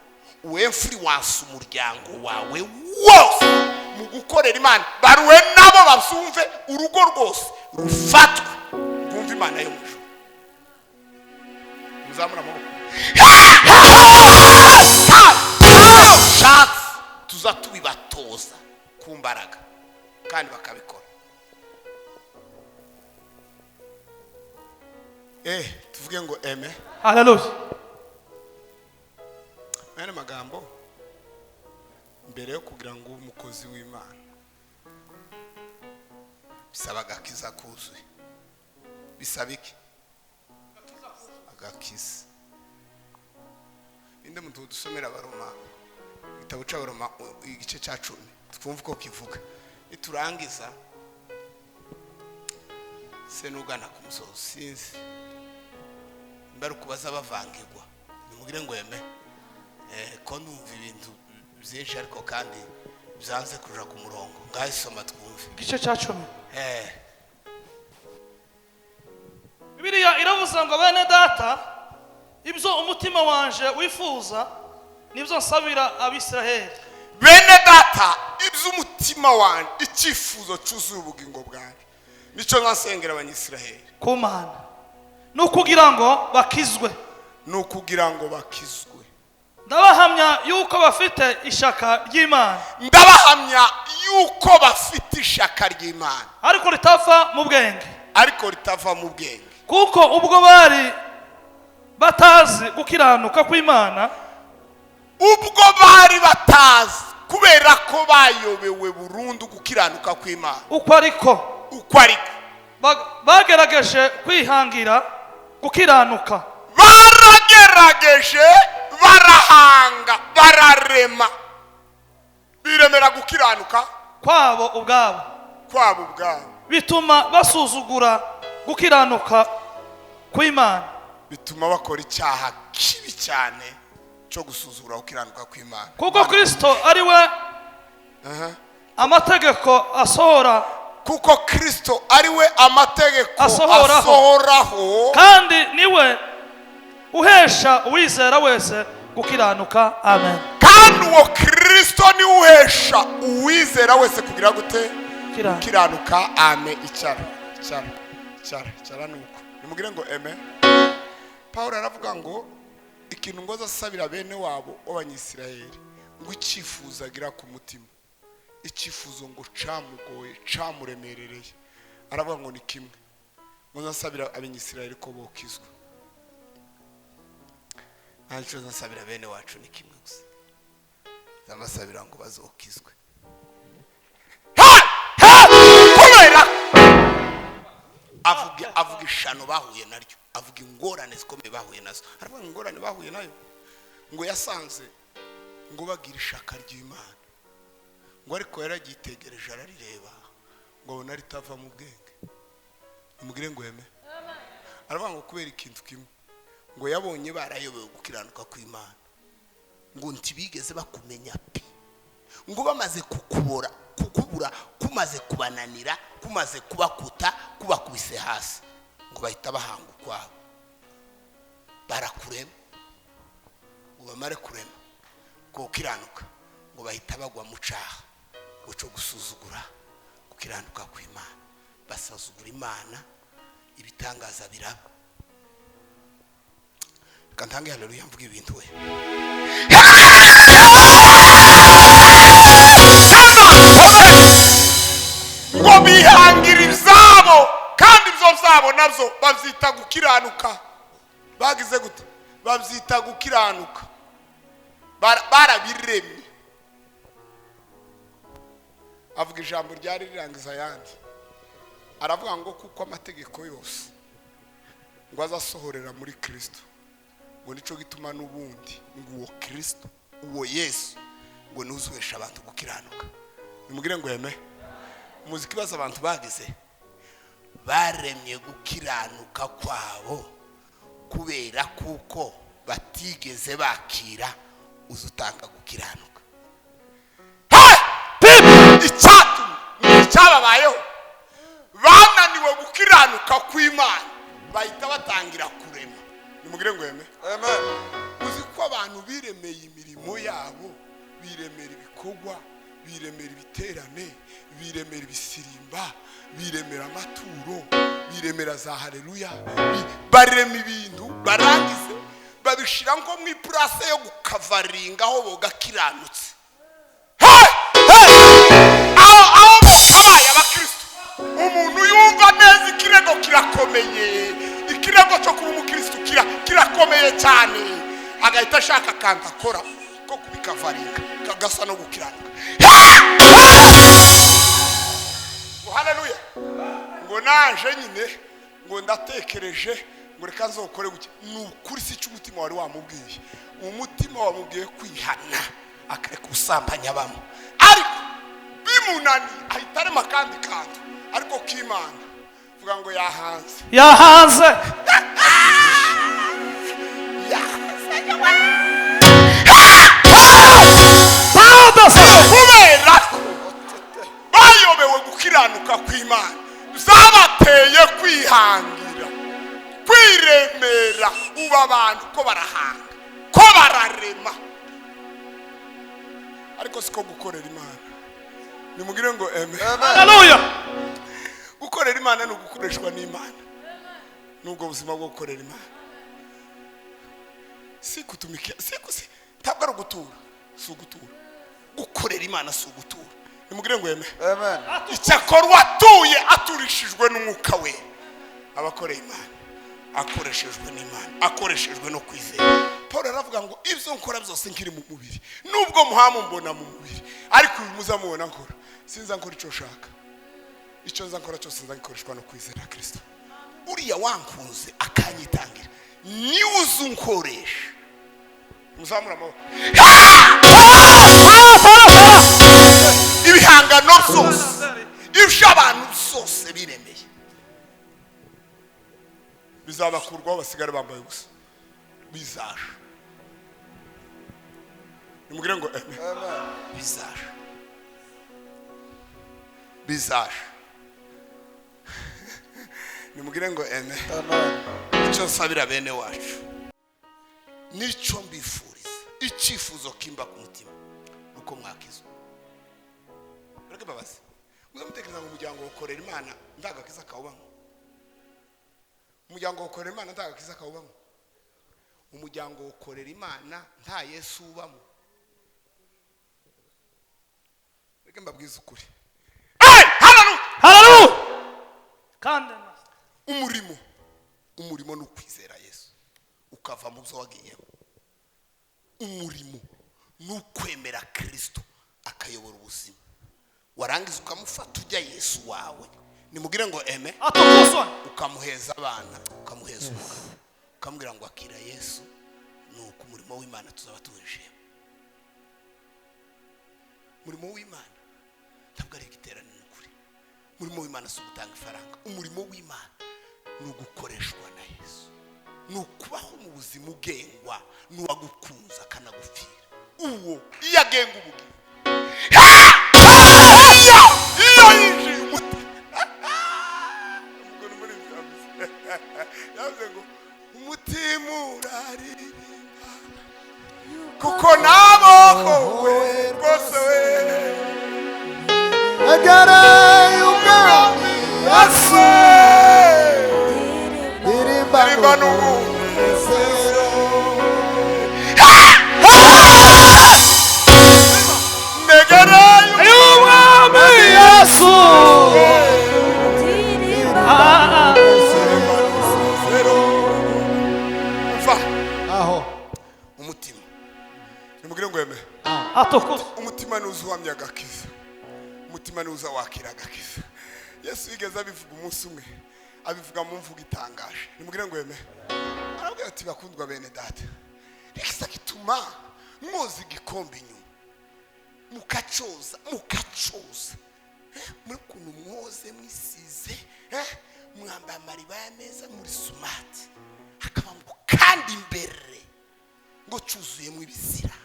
wemfuri wansi umuryango wawe wose mu gukorera Imana, baruwe nabo babyumve, urugo rwose rufatwe rwumve Imana yo mu ijuru. Muzamura amaboko. Shatse tuza tubibatoza ku mbaraga kandi bakabikora. Tuvuge ngo eme. Haleluya. Mwene magambo, mbere yo kugira ngo ube umukozi w'Imana bisaba agakiza kuzuye. Bisaba iki? Agakiza. Ninde muntu dusomera Abaroma, igitabo cy'Abaroma igice cya 10, twumve uko kivuga. Niturangiza se nugana ku musozo, sinzi mbere ukubaza bavangirwa. Nimubwire ngo yeme. Ko numva ibintu byinshi ariko kandi byanze kuja ku murongo. Ngahisoma twumve Igice cya 10. Bibiliya iravuze ngo bene data, ibyo umutima wanje wifuza nibyo nsabira Abisiraheli. Bene data, ibyo umutima wanje, icyifuzo cyuzuye ubugingo bwanjye, nicyo nasengera Abanyisiraheli ku Mana, ni ukugira ngo bakizwe. Ni ukugira ngo bakizwe. Ndabahamya yuko bafite ishaka ry'Imana. Ndabahamya yuko bafite ishaka ry'Imana, ariko ritava mu bwenge. Ariko ritava mu bwenge. Kuko ubwo bari batazi gukiranuka kw'Imana, ubwo bari batazi, kubera ko bayobewe burundu gukiranuka kw'Imana, uko ariko uko ariko bagerageje kwihangira gukiranuka, baragerageje, barahanga, bararema, biremera gukiranuka kwabo ubwabo, kwabo ubwabo, bituma basuzugura gukiranuka kw'Imana, bituma bakora icyaha kibi cyane cyo gusuzugura gukiranuka kw'Imana. Kuko Kristo ari we amategeko asohora, kuko Kristo ari we amategeko asohoraho, kandi niwe uhesha uwizera wese gukiranuka. Amen. Kandi uwo Kristo niwe uhesha uwizera wese kugira gute? Gukiranuka. Amen. Icara, icara, icara, icara. Nuko nimubwire ngo eme. Paulo aravuga ngo ikintu ngo azasabira bene wabo w'Abanyisiraheli, ngo icyifuzo agira ku mutima, icyifuzo ngo camugoye, camuremerereye, aravuga ngo ni kimwe, ngo azasabira Abanyisiraheli ko bokizwa. Ntacyo azasabira bene wacu ni kimwe gusa, azabasabira ngo bazokizwe. Kubera avuga ishano bahuye naryo, avuga ingorane zikomeye bahuye nazo. Aravuga ingorane bahuye nayo, ngo yasanze ngo bagira ishaka ry'Imana, ngo ariko yaragitegereje ararireba, ngo abona ritava mu bwenge. Umugire ngo yeme. Aravuga ngo kubera ikintu kimwe, ngo yabonye barayobewe gukiranuka kw'Imana, ngo ntibigeze bakumenya pe, ngo bamaze kukubura, kumaze kubananira, kumaze kubakuta, kubakubise hasi, ngo bahita bahanga ukwabo, barakurema, ngo bamare kurema ngo gukiranuka, ngo bahita bagwa mu cyaha ngo cyo gusuzugura gukiranuka kw'Imana, basazugura Imana, ibitangaza biraba. Reka ntange haleluya mvuga ibintu we. Ngo bihangira ibyabo, kandi ibyo byabo byabo nabyo babyita gukiranuka. Bagize gute? Babyita gukiranuka. Barabiremye. Avuga ijambo ryari rirangiza ayandi, aravuga ngo kuko amategeko yose ngo azasohorera muri Kristo, ngo nico gituma n'ubundi ngo uwo Kristo, uwo Yesu, ngo nuzuhesha abantu gukiranuka. Nimugire ngo yeme. Muzi kibazo abantu bagize, baremye gukiranuka kwabo kubera kuko batigeze bakira uzutanga gukiranuka. Icyatumye icyababayeho, bananiwe gukiranuka kw'Imana, bahita batangira kurema. Nimugire ngo yeme. Amen. Uzi ko abantu biremeye imirimo yabo, biremera ibikorwa, biremera ibiterane, biremera ibisirimba, biremera amaturo, biremera za haleluya, barema ibintu, barangize babishira nko mu ipurase yo gukavaringa aho bogakiranutse. Aho bokabaye abakristo, umuntu yumva neza ikirego kirakomeye, ikirego cyo kuba umukristo kirakomeye cyane, agahita ashaka akantu akora ko kubikavaringa kagasa no gukiranuka. Ngo haleluya, ngo naje nyine, ngo ndatekereje, ngo reka nzokore gutya. Ni ukuri si icyo umutima wari wamubwiye. Umutima wamubwiye kwihana akareka ubusambanyi abamo, ariko bimunaniye ahita arema akandi kantu ariko k'Imana. Vuga ngo yahanze. Yahanze. Kubera ko bayobewe gukiranuka kw'Imana, zabateye kwihangira, kwiremera. Uba abantu ko barahanga, ko bararema, ariko siko gukorera Imana. Nimugire ngo amen. Haleluya. Gukorera Imana ni ugukoreshwa n'Imana, nubwo buzima bwo gukorera Imana si kutumikia, si kusi, ntabwo ari ugutura, si ugutura. Gukorera Imana si ugutura. Nimugire ngo amen. Amen. Icyakora uwatuye aturishijwe n'umwuka we, abakoreye Imana akoreshejwe n'Imana, akoreshejwe no kwizera. Paul aravuga ngo ibyo nkora byose nkiri mu mubiri, nubwo muhamu mbona mu mubiri, ariko uyu muzamubona nkora, sinza nkora icyo nshaka, icyo nza nkora cyose nza gikoreshwa no kwizera Kristo. Uriya wankunze akanyitangira, niwe uzunkoresha. Muzamura amaboko. Ibihangano byose, ibyo abantu byose biremeye, bizabakurwaho basigare bambaye ubusa, bizaje. Nimugire ngo amen. Bizaje, bizaje. Nimugire ngo amen. Amen. Icyo nsabira bene wacu, nicyo mbifuriza, icyifuzo kimba ku mutima nuko mwakizwa. Mureke mbabaze, muzamutekereza ngo umuryango ukorera Imana ndagakiza kawubamo? Umuryango ukorera Imana ndagakiza kawubamo? Umuryango ukorera Imana nta Yesu ubamo? Reka mbabwize ukuri. Hey, haleluya. Haleluya. Kandi umurimo ni ukwizera Yesu ukava mu byo wagiyemo. Umurimo ni ukwemera Kristo akayobora ubuzima, warangiza ukamufata ujya Yesu wawe. Nimugire ngo amen. Atukuzwe. Ukamuheza abana, ukamuheza umugabo, ukamubwira ngo akira Yesu, nuko umurimo w'Imana tuzaba tuwinjiyemo. Umurimo w'Imana ntabwo ari igiterane, ni ukuri. Umurimo w'Imana si ugutanga ifaranga. Umurimo w'Imana ni ugukoreshwa na Yesu, ni ukubaho mu buzima ugengwa n'uwagukunze akanagupfira. Uwo iyo agenga ubugingo, iyo yinjiye umutima. Umugore muri yavuze ngo umutima uraririmba kuko nabohowe rwose we. Egereye umwami Yesu, Ndirimba ndirimba n'umunezero. n'umunezero. Negereye Nuza wakira agakiza. Yesu yigeze abivuga umunsi umwe, abivuga mu mvugo itangaje. Nimubwire ngo yeme. Arabwira ati: "Bakundwa bene data, reka gituma mwoza igikombe inyuma, mukacoza, mukacoza muri kuntu mwoze, mwisize, mwambaye amaribaya meza, muri smart, hakaba ngo kandi imbere ngo cyuzuyemo ibizira."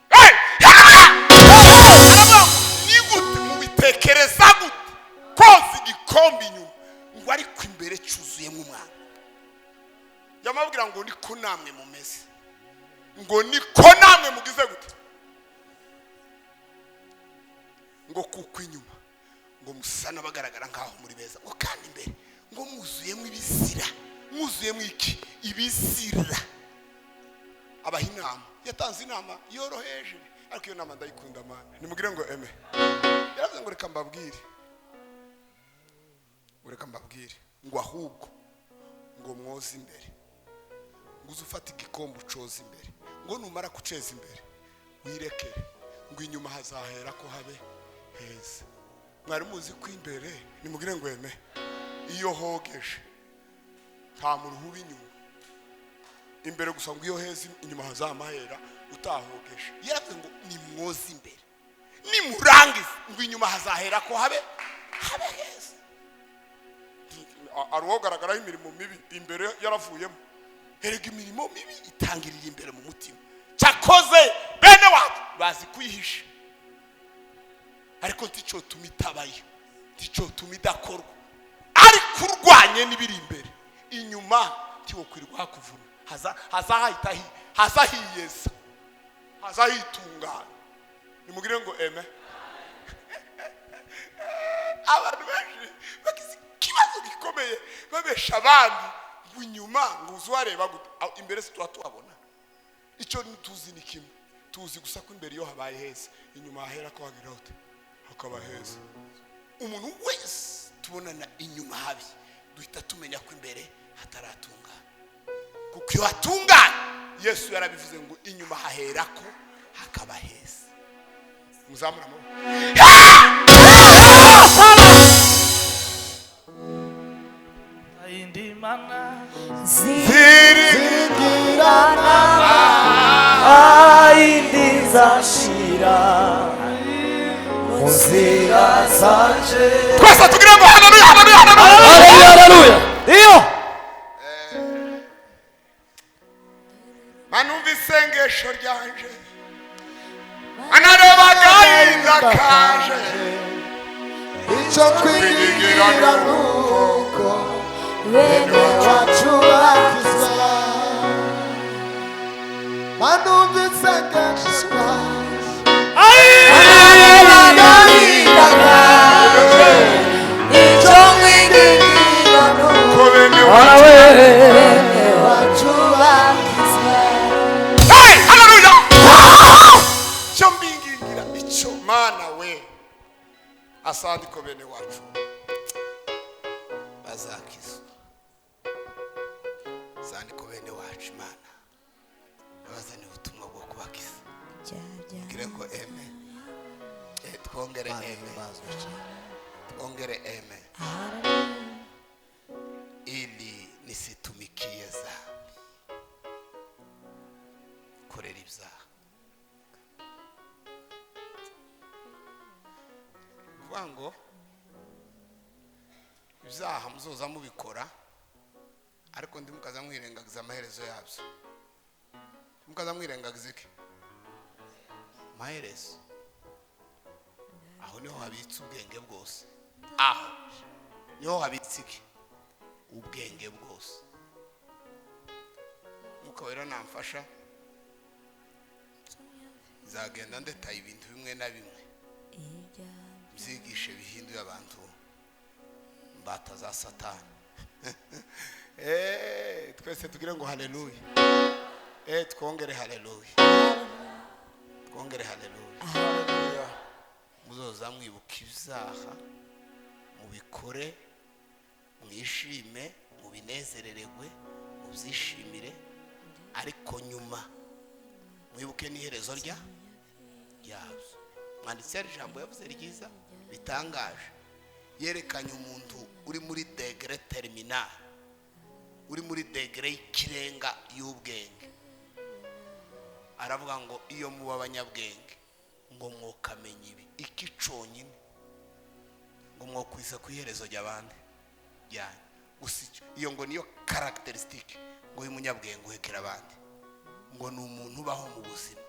Hey! Aravuga ngo, ni gute mubitekereza gute koza igikombe inyuma, ngo ariko imbere cyuzuyemo umwanda? Yamabwira ngo niko namwe mumeze, ngo niko namwe mugize gute, ngo kuko inyuma ngo musa n'abagaragara nk'aho muri beza, ngo kandi imbere ngo mwuzuyemo ibizira. Mwuzuyemo iki? Ibizira. Abaha inama, yatanze inama yoroheje, ariko iyo nama ndayikunda mana. Nimubwire ngo eme. Yaravuze ngo reka mbabwire, ngo reka mbabwire, ngo ahubwo ngo mwoze imbere, ngo uze ufate igikombe ucoze imbere, ngo numara kuceza imbere wirekere, ngo inyuma hazahera ko habe heza. Mwari muzi ko imbere, nimubwire ngo eme, iyo hogeje nta muntu uba inyuma, imbere gusa, ngo iyo heza inyuma hazamahera utahogeje. Yaravuze ngo nimwoze imbere, nimurangiza ngo inyuma hazahera ko habe heza. Hari uwogaragaraho imirimo mibi imbere yaravuyemo. Erega imirimo mibi itangirira imbere mu mutima. Cyakoze bene wacu bazi kuyihisha, ariko nticotuma itabayo, nticotuma idakorwa. Ariko urwanye n'ibiri imbere, inyuma ntiwokwirirwa hakuvuna, haza hazahita hazahiyeza, hazahitungana. Nimugire ngo eme. Abantu benshi bagize ikibazo gikomeye, babesha abandi ngo inyuma ngo uze uhareba gute. Aho imbere si tuba tuhabona? Icyo tuzi ni kimwe, tuzi gusa ko imbere iyo habaye heza, inyuma hahera ko hagira hute? Hakaba heza. Umuntu wese tubonana inyuma habi, duhita tumenya ko imbere hataratungana, kuko iyo hatungana, Yesu yarabivuze ngo inyuma hahera ko hakaba heza. Muzamura amaboko. Indi mana Zingirana Ayindi nzashira mu nzira zanje. Twese tugire ngo haleluya, haleluya, haleluya! Haleluya, haleluya! Iyo Manumva isengesho ryanje, anareba agahinda kaje. Icyo twigira nuko bene wacu bakizwa. Manumva isengesho ryanje, agahinda kaje, icyo twigira nuko ko bene wacu bene wacu bakizwa. Hey, haleluya! Cyo mbingingira icyo mana we asandi ko bene wacu bazakizwa, sandiko bene wacu Imana yabazaniye ubutumwa bwo kubakiza. Tugire ko eme. Twongere eme, twongere eme. Ili nisitumikie zambi, korera ibyaha. Kuvuga ngo ibyaha muzoza mubikora, ariko ndi mukaza mwirengagiza amaherezo yabyo. Mukaza mwirengagiza iki? Amaherezo. Aho niho habitse ubwenge bwose. Aho niho habitse iki? Ubwenge bwose. Mwuka Wera namfasha, nzagenda ndetaye ibintu bimwe na bimwe, byigishe bihinduye abantu imbata za Satani. Twese tugire ngo haleluya. Twongere haleluya, twongere haleluya! Muzoza mwibuka ibyaha, mubikore, mwishime, mubinezerererwe, mubyishimire, ariko nyuma mwibuke n'iherezo ryabyo. Mwanditsi yari ijambo yavuze ryiza ritangaje, yerekanye umuntu uri muri degré terminale, uri muri degré y'ikirenga y'ubwenge. Aravuga ngo iyo muba abanyabwenge ngo mwokamenya ibi, iki conyine, ngo mwokwisa ku iherezo ry'abandi ryanyu. Gusa iyo ngo niyo caractéristique ngo y'umunyabwenge uhekera abandi, ngo ni umuntu ubaho mu buzima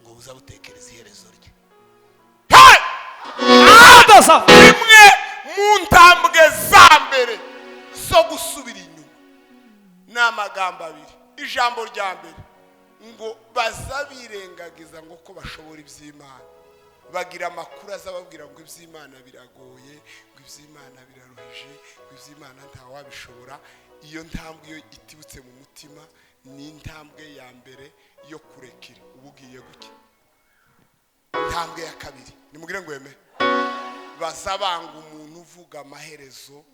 ngo buza butekereza iherezo rye. Imwe mu ntambwe za mbere zo gusubira inyuma ni amagambo abiri. Ijambo rya mbere ngo baza birengagiza ngo ko bashobora iby'Imana, bagira amakuru azababwira ngo iby'Imana biragoye, ngo iby'Imana biraruhije, ngo iby'Imana ntawabishobora. Iyo ntambwe iyo itibutse mu mutima ni intambwe ya mbere yo kurekera uba ugiye guke. Intambwe ya kabiri, nimugire ngo weme, baza banga umuntu uvuga amaherezo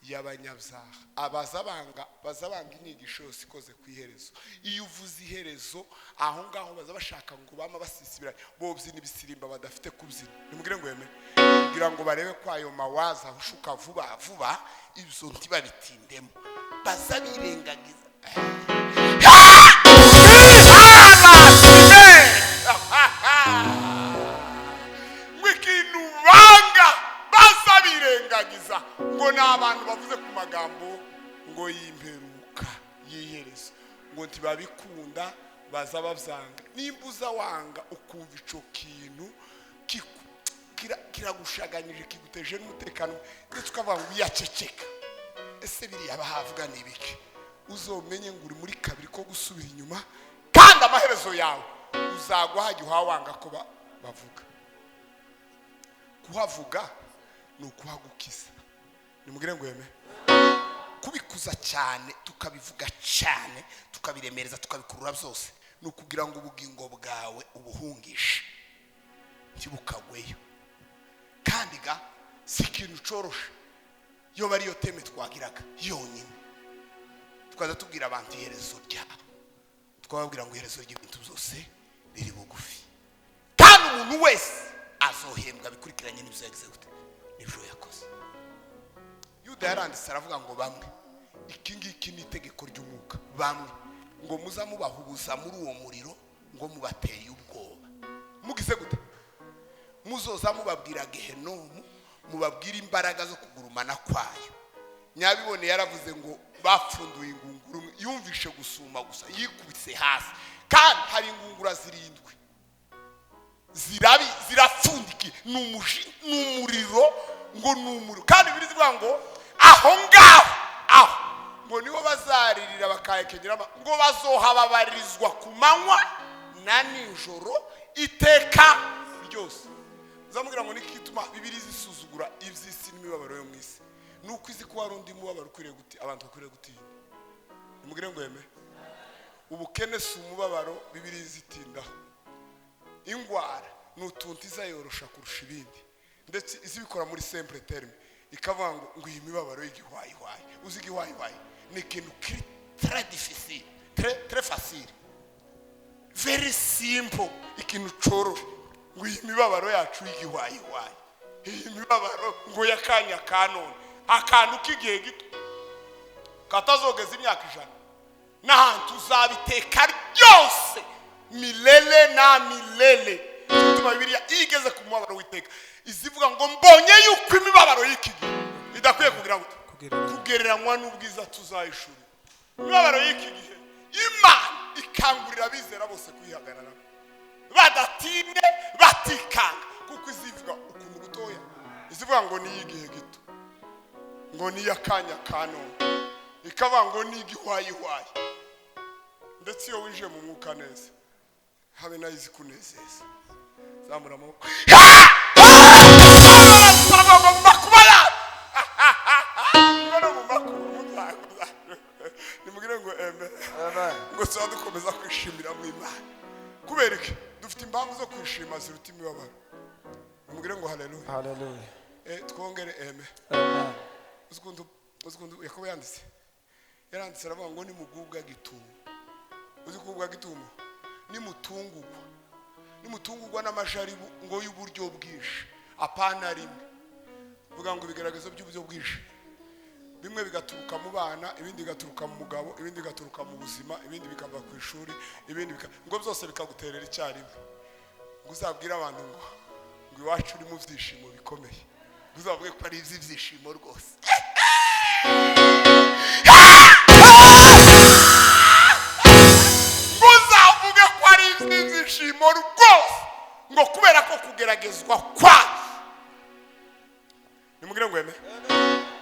y'abanyabyaha. Abaza banga, baza banga inyigisho yose ikoze ku iherezo. Iyo uvuze iherezo aho ngaho baza bashaka ngo bama basisibira bobyina ibisirimba badafite kubyina. Nimugire ngo weme, kugira ngo barebe ko ayo mawaza ahushuka vuba vuba, ibyo ntibabitindemo, baza birengagiza. Ngo ikintu banga baza birengagiza ngo ni abantu bavuze ku magambo ngo y'imperuka, y'iherezo, ngo ntibabikunda, baza babyanga. Nimba uza wanga ukumva ico kintu kiragushaganyije, kiguteje n'umutekano, ndetse ukavuga ngo uyaceceka, ese biriya bahavuga ni ibiki? Uzomenye ngo uri muri kabiri ko gusubira inyuma, kandi amaherezo yawe uzagwa hajya uhawanga ko bavuga. Kuhavuga ni ukuhagukiza. Nimugire ngo yeme, kubikuza cyane, tukabivuga cyane, tukabiremereza, tukabikurura byose, ni ukugira ngo ubugingo bwawe ubuhungishe ntibukagweyo. Kandi ga si ikintu coroshe. Iyo bari yo thème twagiraga yonyine, tukaza tubwira abantu iherezo ryabo, twababwira ngo iherezo ry'ibintu byose riri bugufi, kandi umuntu wese azohembwa bikurikiranye n'ibyo yagize gute, n'ibyo yakoze. Yuda yaranditse aravuga ngo bamwe, iki ngiki ni itegeko ry'umwuka, bamwe ngo muza mubahubuza muri uwo muriro, ngo mubateye ubwoba. Mugize gute? Muzoza mubabwira gehenomu, mubabwira imbaraga zo kugurumana kwayo. Nyabibone yaravuze ngo bapfunduye ingunguru imwe, yumvishe gusuma gusa yikubise hasi, kandi hari ingungura zirindwi zirabi zirapfundikiye, ni umuriro, ngo ni umuriro. Kandi birivuga ngo aho ngaho aho ngo niho bazaririra bakayekegera, ngo bazohababarizwa ku manywa na nijoro iteka ryose. Zamubwira ngo nikituma Bibiri zisuzugura iby'isi n'imibabaro yo mu isi, nuko izi ko hari undi mubabaro ukwiriye guti abantu bakwiriye gutinya. Nimugire ngo yeme, ubukene si umubabaro Bibiri zitindaho, ingwara ni utuntu izayorosha kurusha ibindi, ndetse izibikora muri simple terme, ikavuga ngo ngo iyi mibabaro y'igihwayihwayi. Uzi igihwayihwayi ni ikintu kiri très difficile, très très facile, very simple, ikintu coroshe. Ngo iyi mibabaro yacu y'igihwayihwayi, iyi mibabaro ngo y'akanya ka none, akantu k'igihe gito katazogeza imyaka 100, n'ahantu uzabiteka ryose milele na milele. Bituma Bibiliya igeze ku mubabaro w'iteka izivuga ngo mbonye yuko imibabaro y'iki gihe idakwiye kugira gute, kugereranywa n'ubwiza tuzayishura. Imibabaro y'iki gihe Imana ikangurira abizera bose kuyihagararamo badatinde batikanga, kuko izivuga ukuntu gutoya, izivuga ngo ni igihe gito, ngo ni akanya ka none, ikavuga ngo ni igihwayihwayi. Ndetse iyo winjiye mu mwuka neza habe nayo izi kunezeza. Zamura amaboko nimugire ngo amen, ngo tuba dukomeza kwishimira mu Imana. Kubera iki? Dufite impamvu zo kwishima ziruta imibabaro. Nimugire ngo haleluya, haleluya. Twongere amen. Uzikundu Yakobo yanditse, yaranditse aravuga ngo nimugubwa gitumo. Uzi kugubwa gitumo? Nimutungugwa, Nimutungurwa n'amajaribu ngo y'uburyo bwinshi, apana rimwe. Vuga ngo ibigaragazo by'uburyo bwinshi. Bimwe bigaturuka mu bana, ibindi bigaturuka mu mugabo, ibindi bigaturuka mu buzima, ibindi bikava ku ishuri, ibindi ngo byose bikaguterera icyarimwe. Ngo uzabwire abantu ngo iwacu uri mu byishimo bikomeye. Ngo uzavuge ko ari iby'ibyishimo rwose. Ngo uzavuge ko ari iby'ibyishimo rwose, ngo kubera ko kugeragezwa kwacu. Nimugire ngo eme.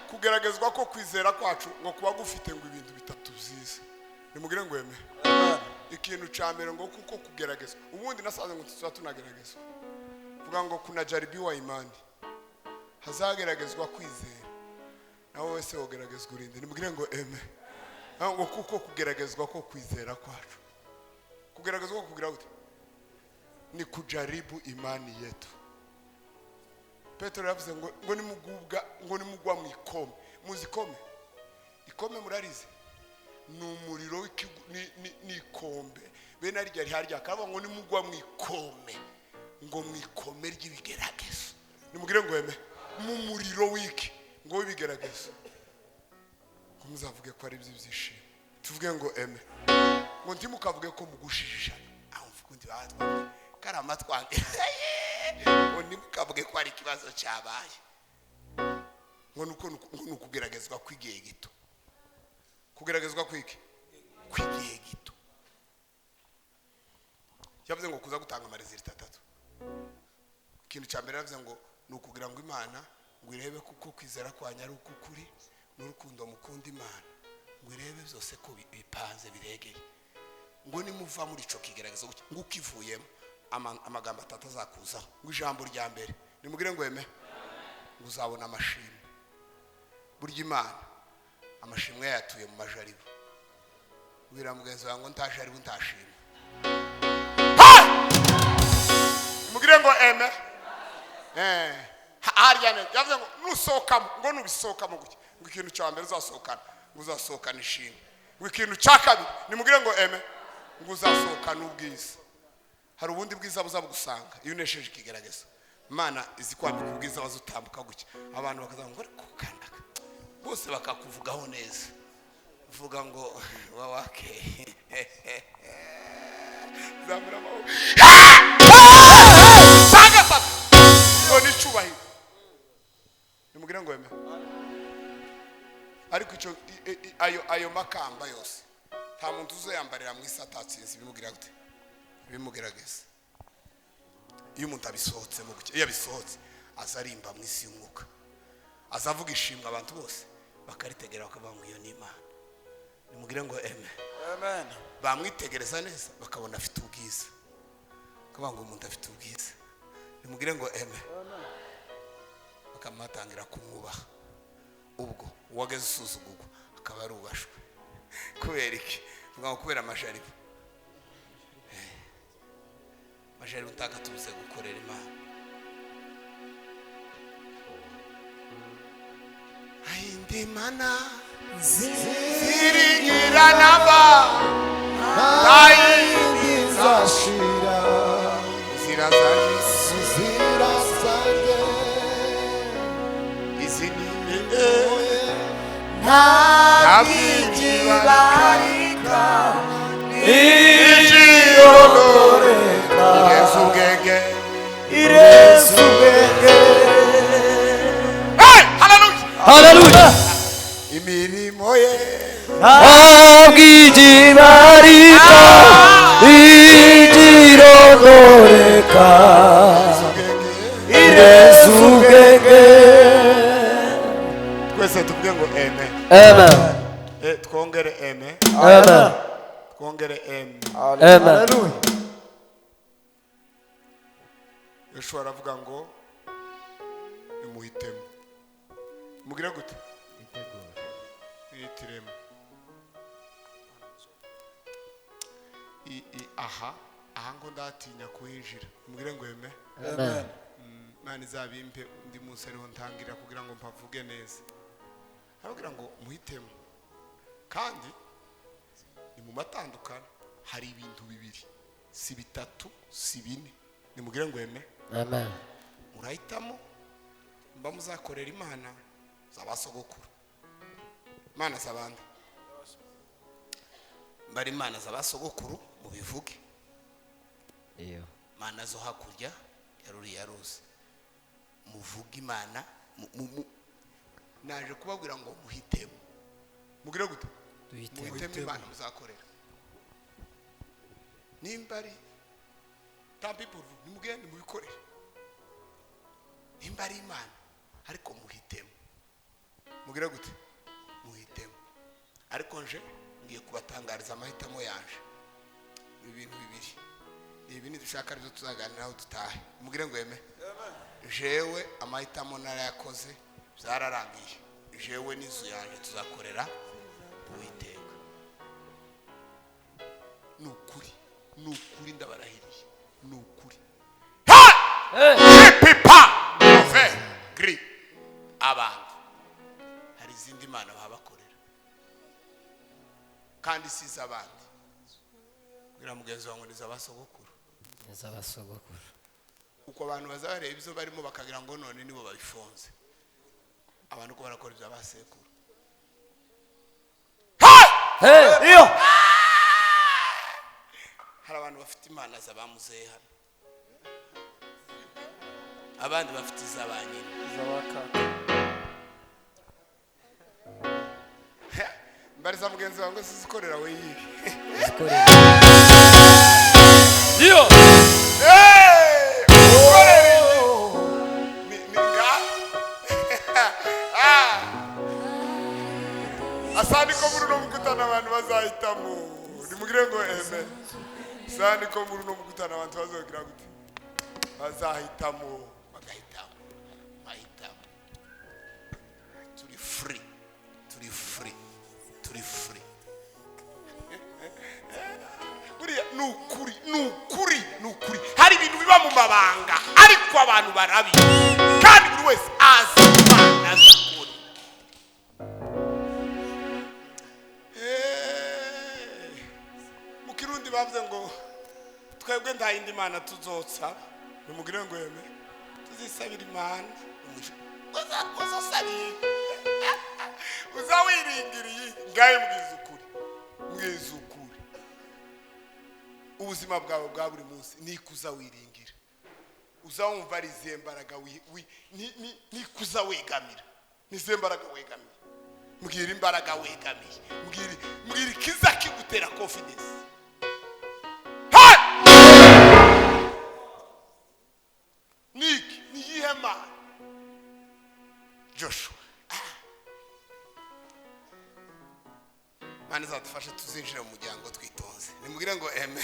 Kugeragezwa ko kwizera kwacu ngo kuba gufite ngo ibintu bitatu byiza. Nimugire ngo eme. Ikintu ca mbere ngo kuko kugeragezwa. Ubundi nasanze ngo tuza tunageragezwa. Vuga ngo kunajaribiwa imani. Hazageragezwa kwizera. Nawe wese wogeragezwa urinde. Nimugire ngo eme. Ngo kuko kugeragezwa ko kwizera kwacu. Kugeragezwa ko kugira gute? Ni kujaribu imani yetu. Petero yavuze ngo nimugubwa, ngo nimugwa mu ikome. Muzi ikome? Ikome murarize. Ni umuriro ni ikombe. Bene arya riharya akaba ngo nimugwa mu ikome. Ngo mu ikome ry'ibigeragezo. Nimugire ngo eme. Mu muriro wiki ngo w'ibigeragezo. Ngo muzavuge ko ari iby'ibyishimo. Tuvuge ngo eme. Ngo ntimukavuge ko mugushijana. Aho mvuga undi batwa karama twange. Ngo ntimukavuge ko ari ikibazo cyabaye. Ngo nuko nukugeragezwa kw'igihe gito. Kugeragezwa kwiki? Kw'igihe gito. Yavuze ngo kuza gutanga amaresultat atatu. Ikintu cya mbere yavuze ngo nukugira ngo Imana ngo irebe kuko kwizera kwanyu ari ukuri n'urukundo mukunda Imana, ngo irebe byose ko bipanze biregeye. Ngo nimuva muri ico kigeragezo ngo ukivuyemo amagambo atatu azakuzaho. Ngo ijambo rya mbere nimugire ngo eme, ngo uzabona amashimwe. Burya Imana amashimwe yayatuye mu majaribu. Bwira mugenzi wawe ngo ntajaribu ntashimwe. Nimugire ngo eme. Harya ne yavuze ngo nusohokamo, ngo nubisohokamo gutya, ngo ikintu cya mbere uzasohokana, ngo uzasohokana ishimwe. Ngo ikintu cya kabiri nimugire ngo eme, ngo uzasohokana ubwiza. Hari ubundi bwiza buzabugusanga iyo unesheje ikigeragezo. Imana izi kwambika ubwiza bazutambuka gutya, abantu bakazavuga ngo ariko kandaka, bose bakakuvugaho neza. Vuga ngo wawake. Zamura amaboko. Saga ngo ni cyubahiro. Nimugire ngo eme. Ariko icyo ayo makamba yose nta muntu uzoyambarira mu isi atatsinze ibimugira gute? Bimugerageza. Iyo umuntu abisohotse mu guke, iyo abisohotse azarimba mu isi y'umwuka. Azavuga ishimwe abantu bose bakaritegera bakavuga ngo iyo ni Imana. Nimugire ngo eme. Amen. Bamwitegereza neza bakabona afite ubwiza. Bakavuga ngo umuntu afite ubwiza. Nimugire ngo eme. Bakamutangira kumwubaha. Ubwo uwageze usuzugurwa akaba arubashwe. Kubera iki? Vuga ngo kubera amajaribu. Majaribu ntakatubuze gukorera Imana. Ayindi mana ziringira naba Ayindi zashira zira zaje zira zanjye izini ntabwigibarika ijiyoloreka irenze ubwenge, irenze ubwenge. Hey, hallelujah. Hallelujah. Imirimo ye Ntabwigibarika ijirondoreka irenze ubwenge. Twese tuvuge ngo amen. Amen. Twongere amen. Amen. Twongere amen. Amen. Yoshua aravuga ngo nimuhitemo. Mugire gute? Mwihitiremo. Aha aha ngo ndatinya kuhinjira. Mugire ngo amen. Amen. Imana izabimpe undi munsi ariho ntangira kugira ngo mpavuge neza. Arababwira ngo muhitemo. Kandi ni mu matandukano hari ibintu bibiri, si bitatu, si bine. Nimugire ngo eme. Amen. Murahitamo mba muzakorera Imana z'abasogokuru, Imana z'abandi, mbari Imana z'abasogokuru mubivuge. Iyo. Imana zo hakurya ya ruriya ruzi, muvuge Imana. Naje kubabwira ngo muhitemo, mugire gute? Duhitemo. Muhitemo Imana muzakorera. Nimba ari tampi pour vous, nimugende mubikorere. Nimba ari Imana, ariko muhitemo. Mugire gute? Muhitemo. Ariko nje ngiye kubatangariza amahitamo yanje. Ni ibintu bibiri, ni ibi nidushaka aribyo tuzaganiraho dutahe. Mugire ngo eme. Jewe amahitamo narayakoze, byararangiye. Jewe n'inzu yanjye tuzakorera Uwiteka. Ni ukuri, ni ukuri, ndabarahiriye, ni ukuri. Pipa ve gri abantu hari izindi mana babakorera kandi si iz'abandi. Bwira mugenzi wawe ngo ni iz'abasogokuru. Iz'abasogokuru. Uko abantu bazabareba ibyo barimo bakagira ngo none nibo babifunze, abantu ko barakora ibya basekuru. Iyo. Hari abantu bafite imana z'abamuzehe hano, abandi bafite iz'aba nyina. Iz'abakaka. Mbariza mugenzi wawe ngo sizikorera we yihe. Izikorera. Iyo. Ukorera iyi. Ni nga asandi ko muri uno mukutano abantu bazahitamo. Nimugire ngo eme. Sandi ko muri uno mukutano abantu bazogira gute? Bazahitamo, bagahitamo, bahitamo. Turi free, turi free, turi free. Buriya ni ukuri, ni ukuri, ni ukuri. Hari ibintu biba mu mabanga, ariko abantu barabizi, kandi buri wese azi Imana azakora. Mu Kirundi bavuze ngo twebwe nta yindi mana tuzotsaba. Nimugire ngo eme. Tuzisabira Imana. Uzasabira, uzawiringiriye ngaye. Mbwiza ukuri, mbwiza ukuri, ubuzima bwawe bwa buri munsi nikuza wiringira, uzawumva ari izihe mbaraga nikuza wegamira, nizihe mbaraga wegamiye? Mbwira imbaraga wegamiye, mbwira ikiza kigutera confidence. Hey! Niki ni iyihe Mana? Joshua. Mana izadufashe tuzinjira mu muryango twitonze. Nimubwire ngo eme.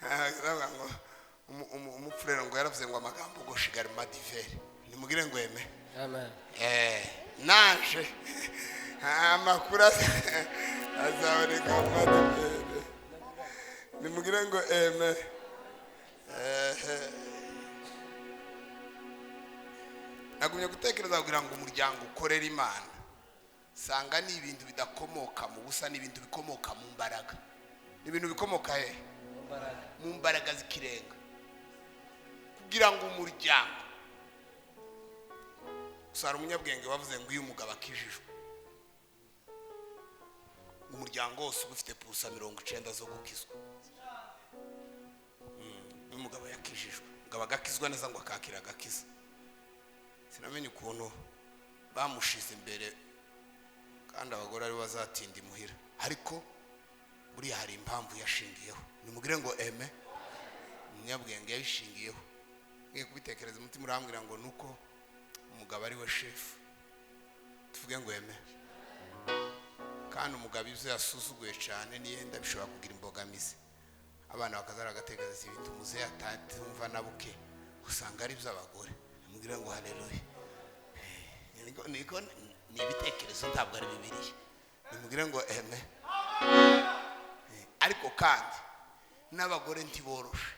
Aravuga ngo umupfurero ngo yaravuze ngo amagambo goshigara madivere. Nimubwire ngo eme. Amen. Naje amakuru azaboneka mu madivere. Nimubwire ngo eme. Nagumye gutekereza kugira ngo umuryango ukorere Imana, sanga ni ibintu bidakomoka mu busa, ni ibintu bikomoka mu mbaraga. Ni ibintu bikomoka he? Mu mbaraga z'ikirenga. Kugira ngo umuryango usara, umunyabwenge bavuze ngo iyo umugabo akijijwe, umuryango wose uba ufite 90% zo gukizwa. Iyo umugabo yakijijwe, umugabo agakizwa neza ngo akakira agakiza. Sinamenye ukuntu bamushize imbere kandi abagore aribo bazatinda imuhira, ariko buriya hari impamvu yashingiyeho. Nimugire ngo eme. Umunyabwenge yabishingiyeho. Ngiye kubitekereza, umutima urambwira ngo nuko umugabo ari we shefu. Tuvuge ngo eme. Kandi umugabo ibyo yasuzuguye cyane niyenda bishobora kugira imbogamizi, abana bakazara bagatekereza ibintu muzehe atatumva na buke, usanga ari iby'abagore. Nimugire ngo haleluya. Niko ni ibitekerezo, ntabwo ari Bibiliya. Nimugire ngo eme. Ariko kandi n'abagore ntiboroshe,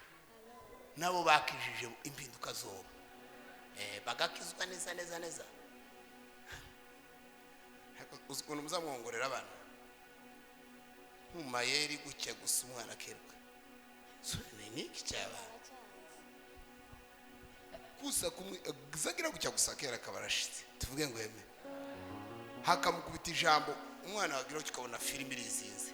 nabo bakijije impinduka zoba, bagakizwa neza neza neza. Uzi ukuntu muzamwongorera abana mu mayeri gutya gusa, umwana akerwa. Ni niki cyaba kusa kumwe zagira gucya gusa kera kabarashitse, tuvuge ngo yeme hakamukubita ijambo umwana wagira ukabona filimi irizinze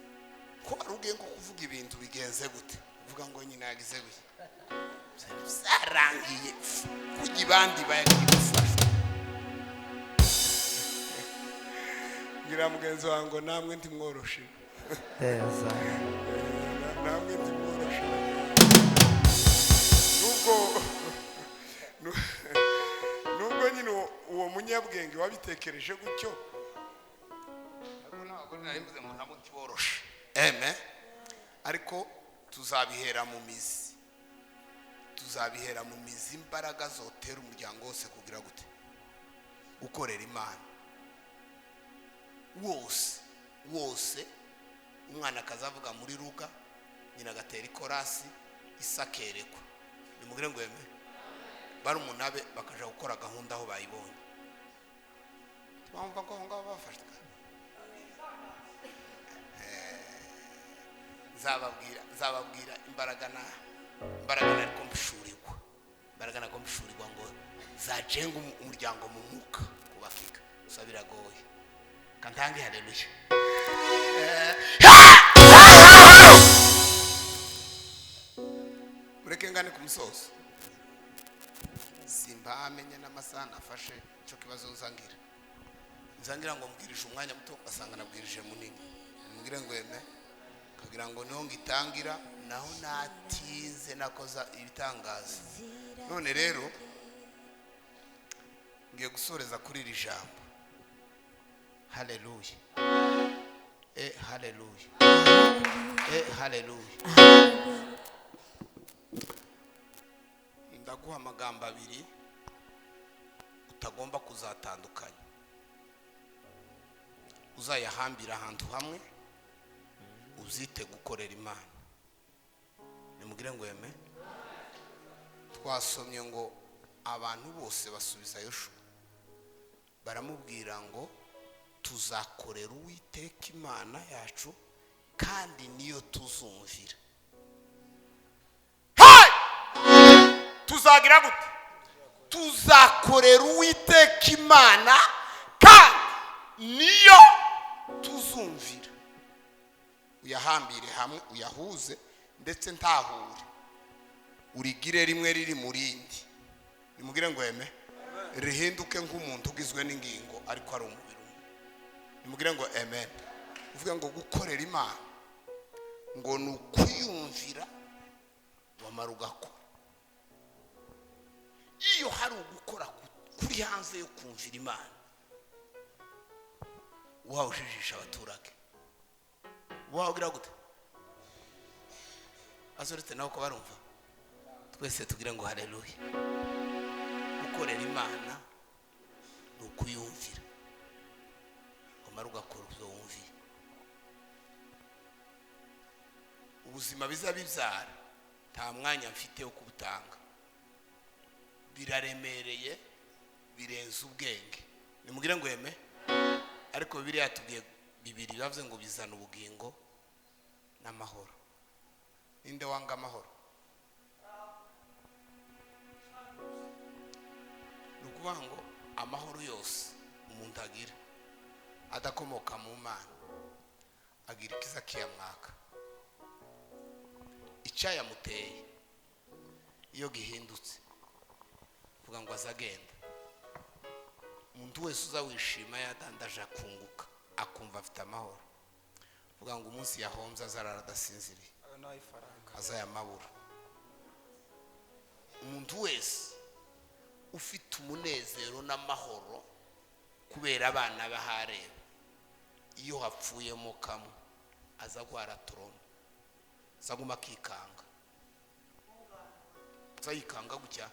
ko arugiye ngo kuvuga ibintu bigenze gute, uvuga ngo nyina yagize gute, zarangiye kujya ibandi bayagufasha. Ngira mugenzi wanjye ngo namwe ntimworoshe, namwe ntimworoshe, nubwo nyine uwo munyabwenge wabitekereje gutyo, ariko ntabwo nari mvuze ngo nabo ntiboroshe. Amen. Ariko tuzabihera mu mizi, tuzabihera mu mizi imbaraga zotera umuryango wose kugira gute, gukorera Imana wose wose. Umwana akazavuga muri ruga, nyina agatera ikorasi, isakerekwa nimugire ngo yeme barumunabe bakaja gukora gahunda aho bayibonye. Twumva ko aho ngaho bafashwe. Nzababwira imbaraga na imbaraga nariko mbishurirwa, imbaraga nariko mbishurirwa ngo zajenga umuryango mu mwuka kubafika. Gusa biragoye. Kantange haleluya. Mureke ngane ku musozo. Simba amenye n'amasaha nafashe cyo kibazo nzangira. Nzangira ngo mbwirije umwanya muto asanga nabwirije munini. Mbwire ngo yeme kagira ngo niho ngitangira naho natinze nakoza ibitangaza. None rero ngiye gusoreza kuri iri jambo. Haleluya. Haleluya. Haleluya. Ndaguha amagambo abiri utagomba kuzatandukanya, uzayahambira ahantu hamwe, uzite gukorera Imana. Nimugire ngo yeme. Twasomye ngo abantu bose basubiza Yoshua baramubwira ngo tuzakorera Uwiteka Imana yacu kandi niyo tuzumvira. Hey! Tuzagira gute? Tuzakorera Uwiteka Imana kandi niyo tuzumvira. Uyahambire hamwe, uyahuze ndetse ntahure, urigire rimwe riri mu rindi. Nimugire ngo yeme. Rihinduke nk'umuntu ugizwe n'ingingo ariko ari umubiri umwe. Nimugire ngo amen. Uvuga ngo gukorera Imana ngo ni ukuyumvira wamara ugakora. Iyo hari ugukora kuri hanze yo kumvira Imana, wawujijisha abaturage, wawugira gute? Azoretse nawe ko barumva. Twese tugira ngo haleluya. Gukorera Imana ni ukuyumvira wamara ugakora ibyo wumviye. Ubuzima biza bibyara nta mwanya mfite wo kubutanga, biraremereye birenze ubwenge. Nimugire ngo yeme. Ariko Bibiliya yatubwiye bibiri bavuze ngo bizana ubugingo n'amahoro. Ninde wanga amahoro? Ni ukuvuga ngo amahoro yose umuntu agira adakomoka mu Mana agira ikiza kiyamwaka. Icyayamuteye iyo gihindutse kuvuga ngo azagenda. Umuntu wese uzawishima yadandaje akunguka akumva afite amahoro, kuvuga ngo umunsi yahombye azarara adasinziriye, azayamabura. Umuntu wese ufite umunezero n'amahoro kubera abana bahareba, iyo hapfuyemo kamwe aza gwara toroma, azaguma akikanga, azayikanga gutya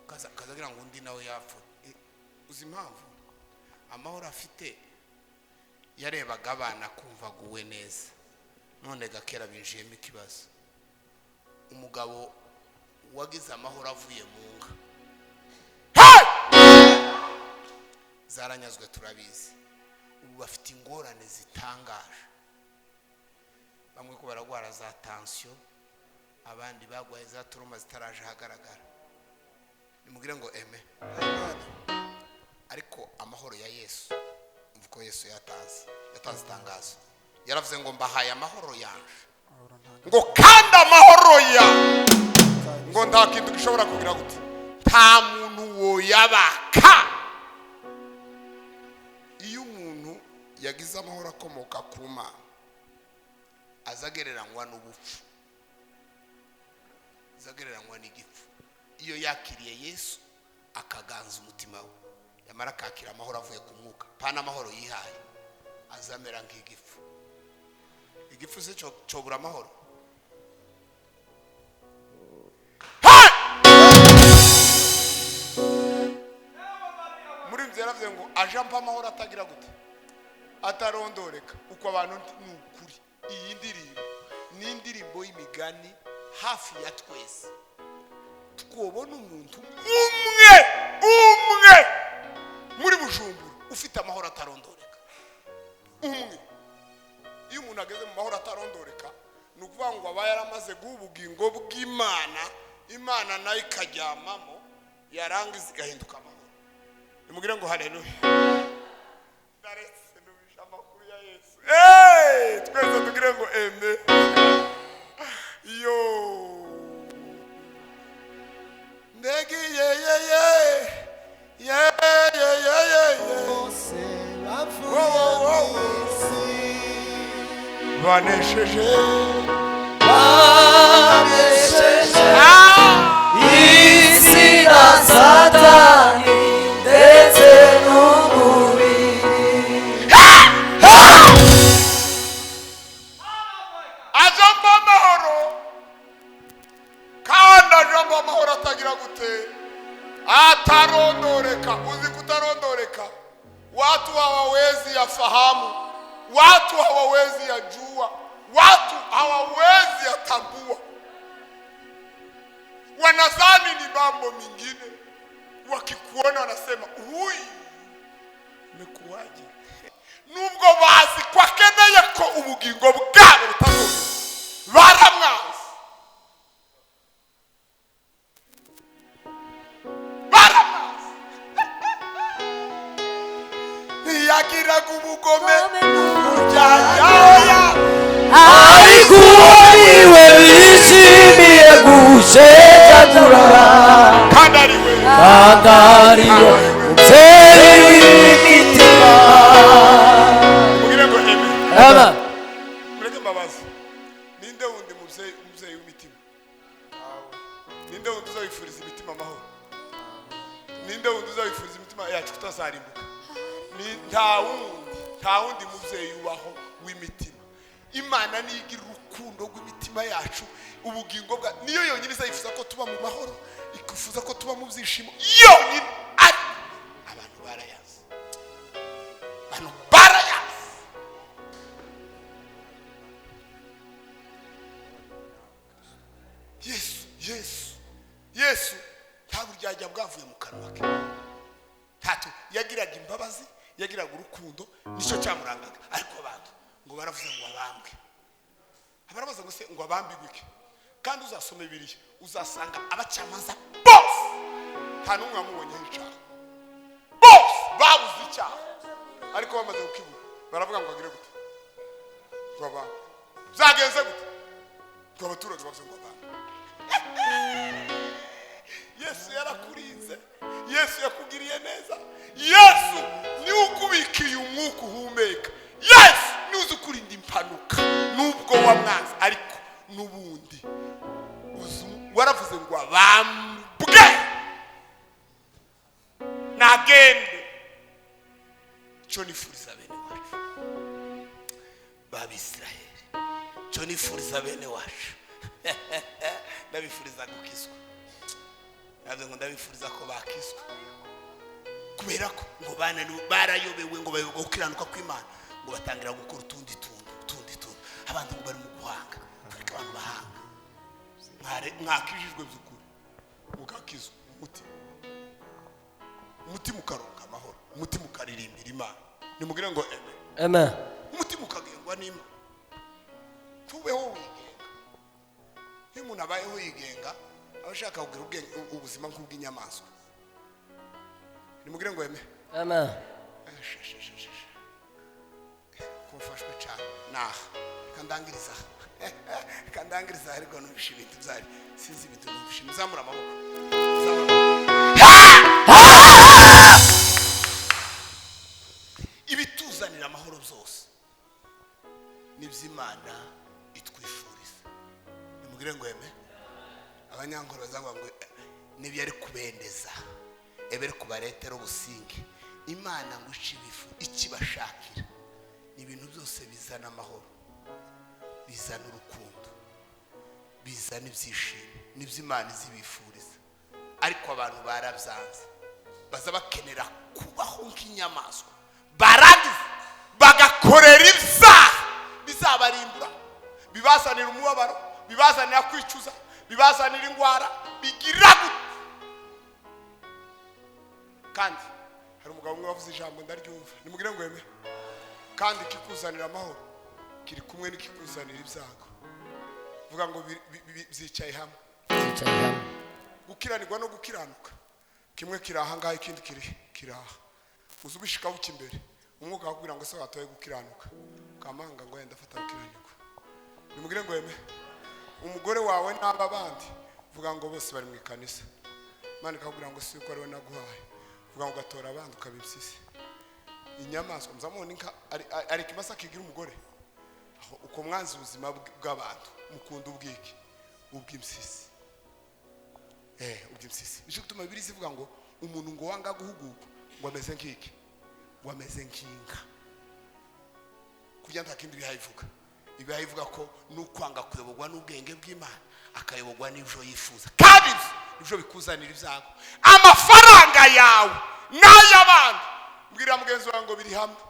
kazagira ngo undi nawe yapfuye. Uzi impamvu? Amahoro afite yarebaga abana kumva aguwe neza, none gakera binjiyemo ikibazo. Umugabo wagize amahoro avuye mu nka zaranyazwe turabizi, ubu bafite ingorane zitangaje. Bamwe ko baragwara za tension, Abandi bagwaye za turuma zitaraje ahagaragara. Nimubwire ngo eme. Ariko amahoro ya Yesu, umva uko Yesu yatanze itangazo. Yaravuze ngo mbahaye amahoro yanje, ngo kandi amahoro ya ngo nta kintu gishobora kugira gute, nta muntu woyabaka. Iyo umuntu yagize amahoro akomoka ku Mana, azagereranywa n'ubupfu, azagereranywa n'igipfu. Iyo yakiriye Yesu akaganza umutima we, yamara akakira amahoro avuye ku mwuka, pana amahoro yihaye, azamera nk'igifu. Igifu se cobura amahoro? Muri ibyo yaravuze ngo aje ampa amahoro atagira gute, atarondoreka. Uko abantu ni ukuri. Iyi ndirimbo ni indirimbo y'imigani hafi ya twese. Twobona umuntu umwe muri Bujumbura ufite amahoro atarondoreka. Umwe. Iyo umuntu ageze mu mahoro atarondoreka, ni ukuvuga ngo aba yaramaze guha ubugingo bw'Imana, Imana nayo ikajyamamo, yarangiza igahinduka amahoro. Nimubwire ngo haleluya. Ndaretse nubisha amakuru ya Yesu. Twese tugire ngo amen. Yo. Ndegi ye ye ye. Ye ye ye ye ye. Banesheje. Banesheje. Isi na Satani ndetse n'umubiri. Ajambo amahoro, kandi ajambo amahoro atagira gute, atarondoreka. Uzi kutarondoreka, watu hawawezi yafahamu, watu hawawezi yajua, watu hawawezi yatambua. Wanadhani ni mambo mengine, wakikuona wanasema huyu mekuwaje? Nubwo bazi ko akeneye ko ubugingo bwabo butazongera, baramwanze. Baramwanze. Ntiyagiraga ubugome n'uburyarya, ariko uwo niwe bishimiye gushegagura, kandi ari we, kandi ari we mubyeyi w'imitima. Mubwire ngo amen. Amen. Mureke mbabaze, ninde wundi mubyeyi w'imitima? Ninde wundi uzawifuriza imitima amahoro? Ninde wundi uzawifuriza imitima yacu kutazarimbuka? Nta wundi mubyeyi ubaho w'imitima. Imana niyo igira urukundo rw'imitima yacu, ubugingo bwa niyo yonyine izayifuza ko tuba mu mahoro, ikifuza ko tuba mu byishimo yonyine. Ariko abantu barayazi, abantu barayazi. Yesu nta buryarya bwavuye mu kanwa ke. Tato yagiraga imbabazi, yagiraga urukundo, nicyo cyamurangaga. Ariko abantu ngo baravuze ngo abambwe. Abarabaza ngo se ngo abambwe iki? Kandi uzasoma Bibiliya uzasanga abacamanza bose nta n'umwe wamubonyeho icyaha. Bose babuze icyaha, ariko bamaze kukibura baravuga ngo agire gute, ngo abambwe. Byagenze gute? Ngo abaturage bavuze ngo abambwe. Yesu yarakurinze, Yesu yakugiriye neza, Yesu niwe ukubikiye umwuka uhumeka, Yesu niwe uzi ukurinda impanuka nubwo wamwanze, ariko n'ubundi waravuze ngo abambwe nagende. Cyo nifuriza bene wacu b'Abisiraheli, cyo nifuriza bene wacu, ndabifuriza gukizwa. Navuze ngo ndabifuriza ko bakizwa, kubera ko ngo barayobewe, ngo bayoberwa gukiranuka kw'Imana, ngo batangira gukora utundi tuntu. Abantu ngo bari mu guhanga, ariko abantu bahanga mwakijijwe by'ukuri, mugakizwa umutima ukaronka amahoro, umutima ukaririmbira Imana. Nimubwire ngo amen. Amen. Umutima ukagengwa n'Imana, tubeho wigenga. Iyo umuntu abayeho yigenga, aba ashaka kugira ubwenge, ubuzima nk'ubw'inyamaswa. Nimugire ngo eme. Amen. Ko mfashwe cyane naha, reka ndangiriza aha. Reka ndangiriza aha, ariko numvishe ibintu byari, sinzi ibintu numvishe. Muzamure amaboko, muzamure amaboko. Ibituzanira amahoro byose n'iby'Imana itwifuriza. Nimugire ngo eme. Abanyankore bazavuga ngo nibyo ari kubendeza, ebere kubaretera ubusinge. Imana ngo ice ibifu, ikibashakira ni ibintu byose bizana amahoro, bizana urukundo, bizana ibyishimo, nibyo Imana izibifuriza. Ariko abantu barabyanze, baza bakenera kubaho nk'inyamaswa, barangiza bagakorera ibyaha bizabarimbura, bibazanira umubabaro, bibazanira kwicuza, bibazanira indwara, bigira gute. Kandi hari umugabo umwe wavuze ijambo ndaryumva. Nimugire ngo eme. Kandi ikikuzanira amahoro kiri kumwe n'ikikuzanira ibyago. Vuga ngo byicaye hamwe. Byicaye hamwe. Gukiranirwa no gukiranuka, kimwe kiri aha ngaha, ikindi kiri aha. Uzi ubishikaho uca imbere, umwuka akakubwira ngo se watoye gukiranuka, ukamanga ngo yenda afata gukiranirwa. Nimugire ngo eme. Umugore wawe n'aba bandi, vuga ngo bose bari mu ikanisa. Imana ikakubwira ngo si uko ari we naguhaye. Vuga ngo ugatora abandi ukabibsisi. Inyamaswa muzamubona inka ari ikimasa kigira umugore. Aho uko mwanze ubuzima bw'abantu, mukunda ubwiki? Ubw'impyisi. Ubw'impyisi. Nicyo gituma Bibiliya ivuga ngo umuntu ngo wanga guhugurwa ngo ameze nk'iki? Ngo ameze nk'inka. Kugira nta kindi bihayivuga. Ibihayivuga ko n'ukwanga kuyoborwa n'ubwenge bw'Imana, akayoborwa n'ibyo yifuza. Kandi ibyo bikuzanira ibyago. Amafaranga yawe n'ay'abandi, mbwira mugenzi wawe ngo biri hamwe.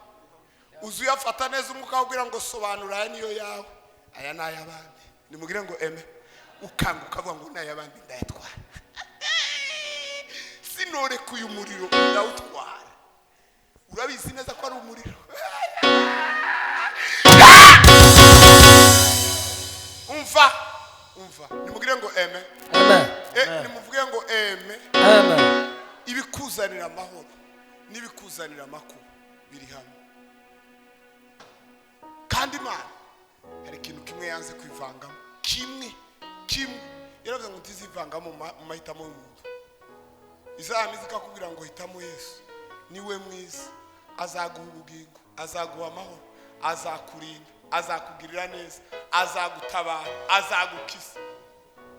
Uzi uyafata neza, umwuka akakubwira ngo sobanura, aya niyo yawe, aya ni ay'abandi. Nimugire ngo eme. Ukanga ukavuga ngo ni ay'abandi ndayatwara. Sinoreka uyu muriro ndawutwara. Urabizi neza ko ari umuriro. Umva, umva. Nimugire ngo eme. Amen. Nimuvuge ngo eme. Amen. Ibikuzanira amahoro n'ibikuzanira amakuba biri hamwe. Kandi Imana hari ikintu kimwe yanze kwivangamo, kimwe kimwe yaravuze ngo ntizivangamo mu mahitamo y'umuntu. Izamizi ikakubwira ngo hitamo Yesu, niwe mwiza, azaguha ubugingo, azaguha amahoro, azakurinda, azakugirira neza, azagutabara, azagukiza.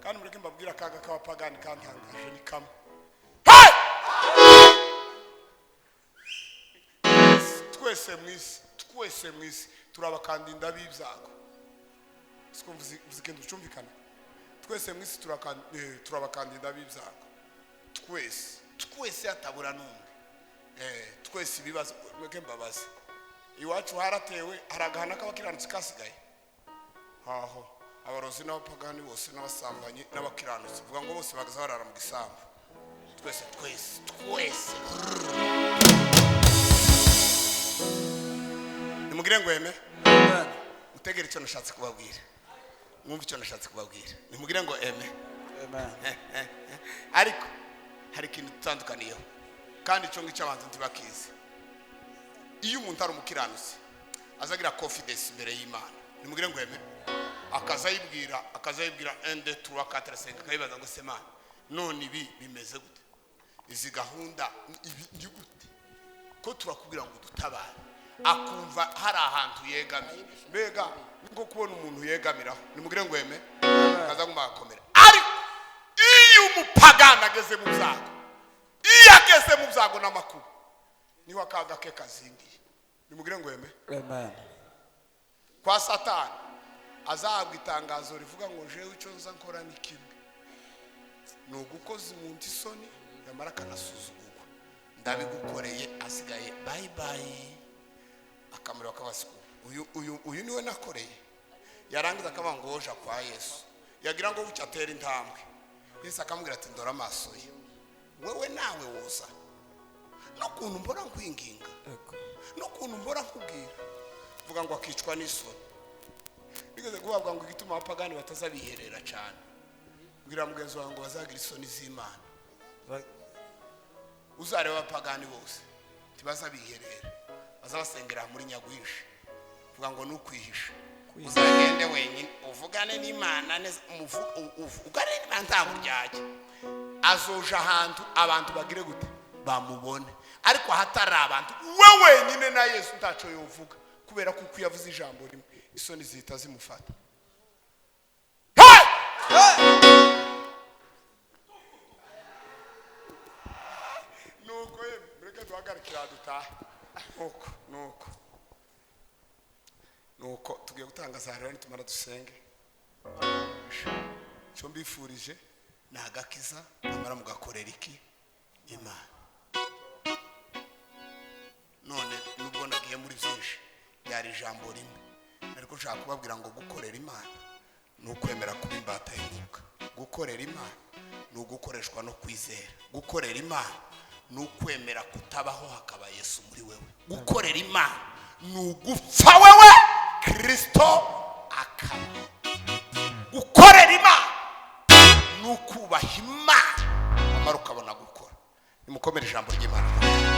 Kandi mureke mbabwire akaga k'abapagani kantangaje ni kamwe. Hey! Twese mu isi, twese mu isi turabakandinda b'ibyago. Siko mvuze ikintu cyumvikana? Twese mu isi turabakandinda b'ibyago. Twese, twese hatabura n'umwe. Twese ibibazo, mureke mbabaze. Iwacu haratewe, hari agahana k'abakiranutsi kasigaye. Aho abarozi n'abapagani bose n'abasambanyi n'abakiranutsi, vuga ngo bose bagaza barara mu gisambu. Twese, twese, twese. Nimugire ngo eme. Mutegere icyo nashatse kubabwira. Mwumve icyo nashatse kubabwira. Nimugire ngo eme. Amen. Ariko hari ikintu dutandukaniyeho, kandi icyo ngicyo abantu ntibakizi. Iyo umuntu ari umukiranutsi azagira confidence imbere y'Imana. Nimugire ngo eme. Akazayibwira 1 2 3 4 5, akayibaza ngo se Mana, none ibi bimeze gute? Izi gahunda ibi ni gute? Ko turakubwira ngo dutabare. Akumva hari ahantu yegamiye. Mbega nko kubona umuntu yegamiraho. Nimugire ngo eme. Akaza nguma agakomera. Ariko iyo umupagani ageze mu byago, iyo ageze mu byago n'amakuba, niho akaga ke kazingiye. Nimugire ngo eme. Amen. Kwa Satani azahabwa itangazo rivuga ngo jewe icyo nza nkora ni kimwe, ni ugukoza umuntu isoni yamara akanasuzugurwa. Ndabigukoreye, asigaye bye bye. Akamureba akabasuku, uyu niwe nakoreye. Yarangiza akavuga ngo woja kwa Yesu, yagira ngo bucya atera intambwe. Yesu akamubwira ati ndora amaso ye, wewe nawe woza. N'ukuntu mbora nkwinginga, n'ukuntu mbora nkubwira, vuga ngo akicwa n'isoni. Bigeze guhabwa ngo igituma abapagani batazabiherera cyane, Mbwira mugenzi wawe ngo bazagira isoni z'Imana. Uzareba abapagani bose ntibazabiherera, bazabasengera muri nyagwinshi. Vuga ngo ni ukwihisha. Uzagende wenyine uvugane n'Imana neza, uvugane n'Imana nta buryarya. Azoja ahantu abantu bagire gute? Bamubone. Ariko ahatari abantu, we wenyine na Yesu ntaco yovuga, kubera kuko iyo avuze ijambo rimwe isoni zihita zimufata. Hey! Nuko ye, mureke duhagarikira dutahe. Nuko nuko nuko tugiye gutanga za rero, nitumara dusenge. Icyo mbifurije ni agakiza, namara mugakorera iki? Imana. None nubwo nagiye muri byinshi, ryari ijambo rimwe ariko nshaka kubabwira ngo gukorera Imana ni ukwemera kuba imbata y'umwuka. Gukorera Imana ni ugukoreshwa no kwizera. Gukorera Imana ni ukwemera kutabaho hakaba Yesu muri wewe. Gukorera Imana ni ugupfa wewe, Kristo akaba. Gukorera Imana ni ukubaha Imana, amara ukabona gukora. Nimukomere ijambo ry'Imana.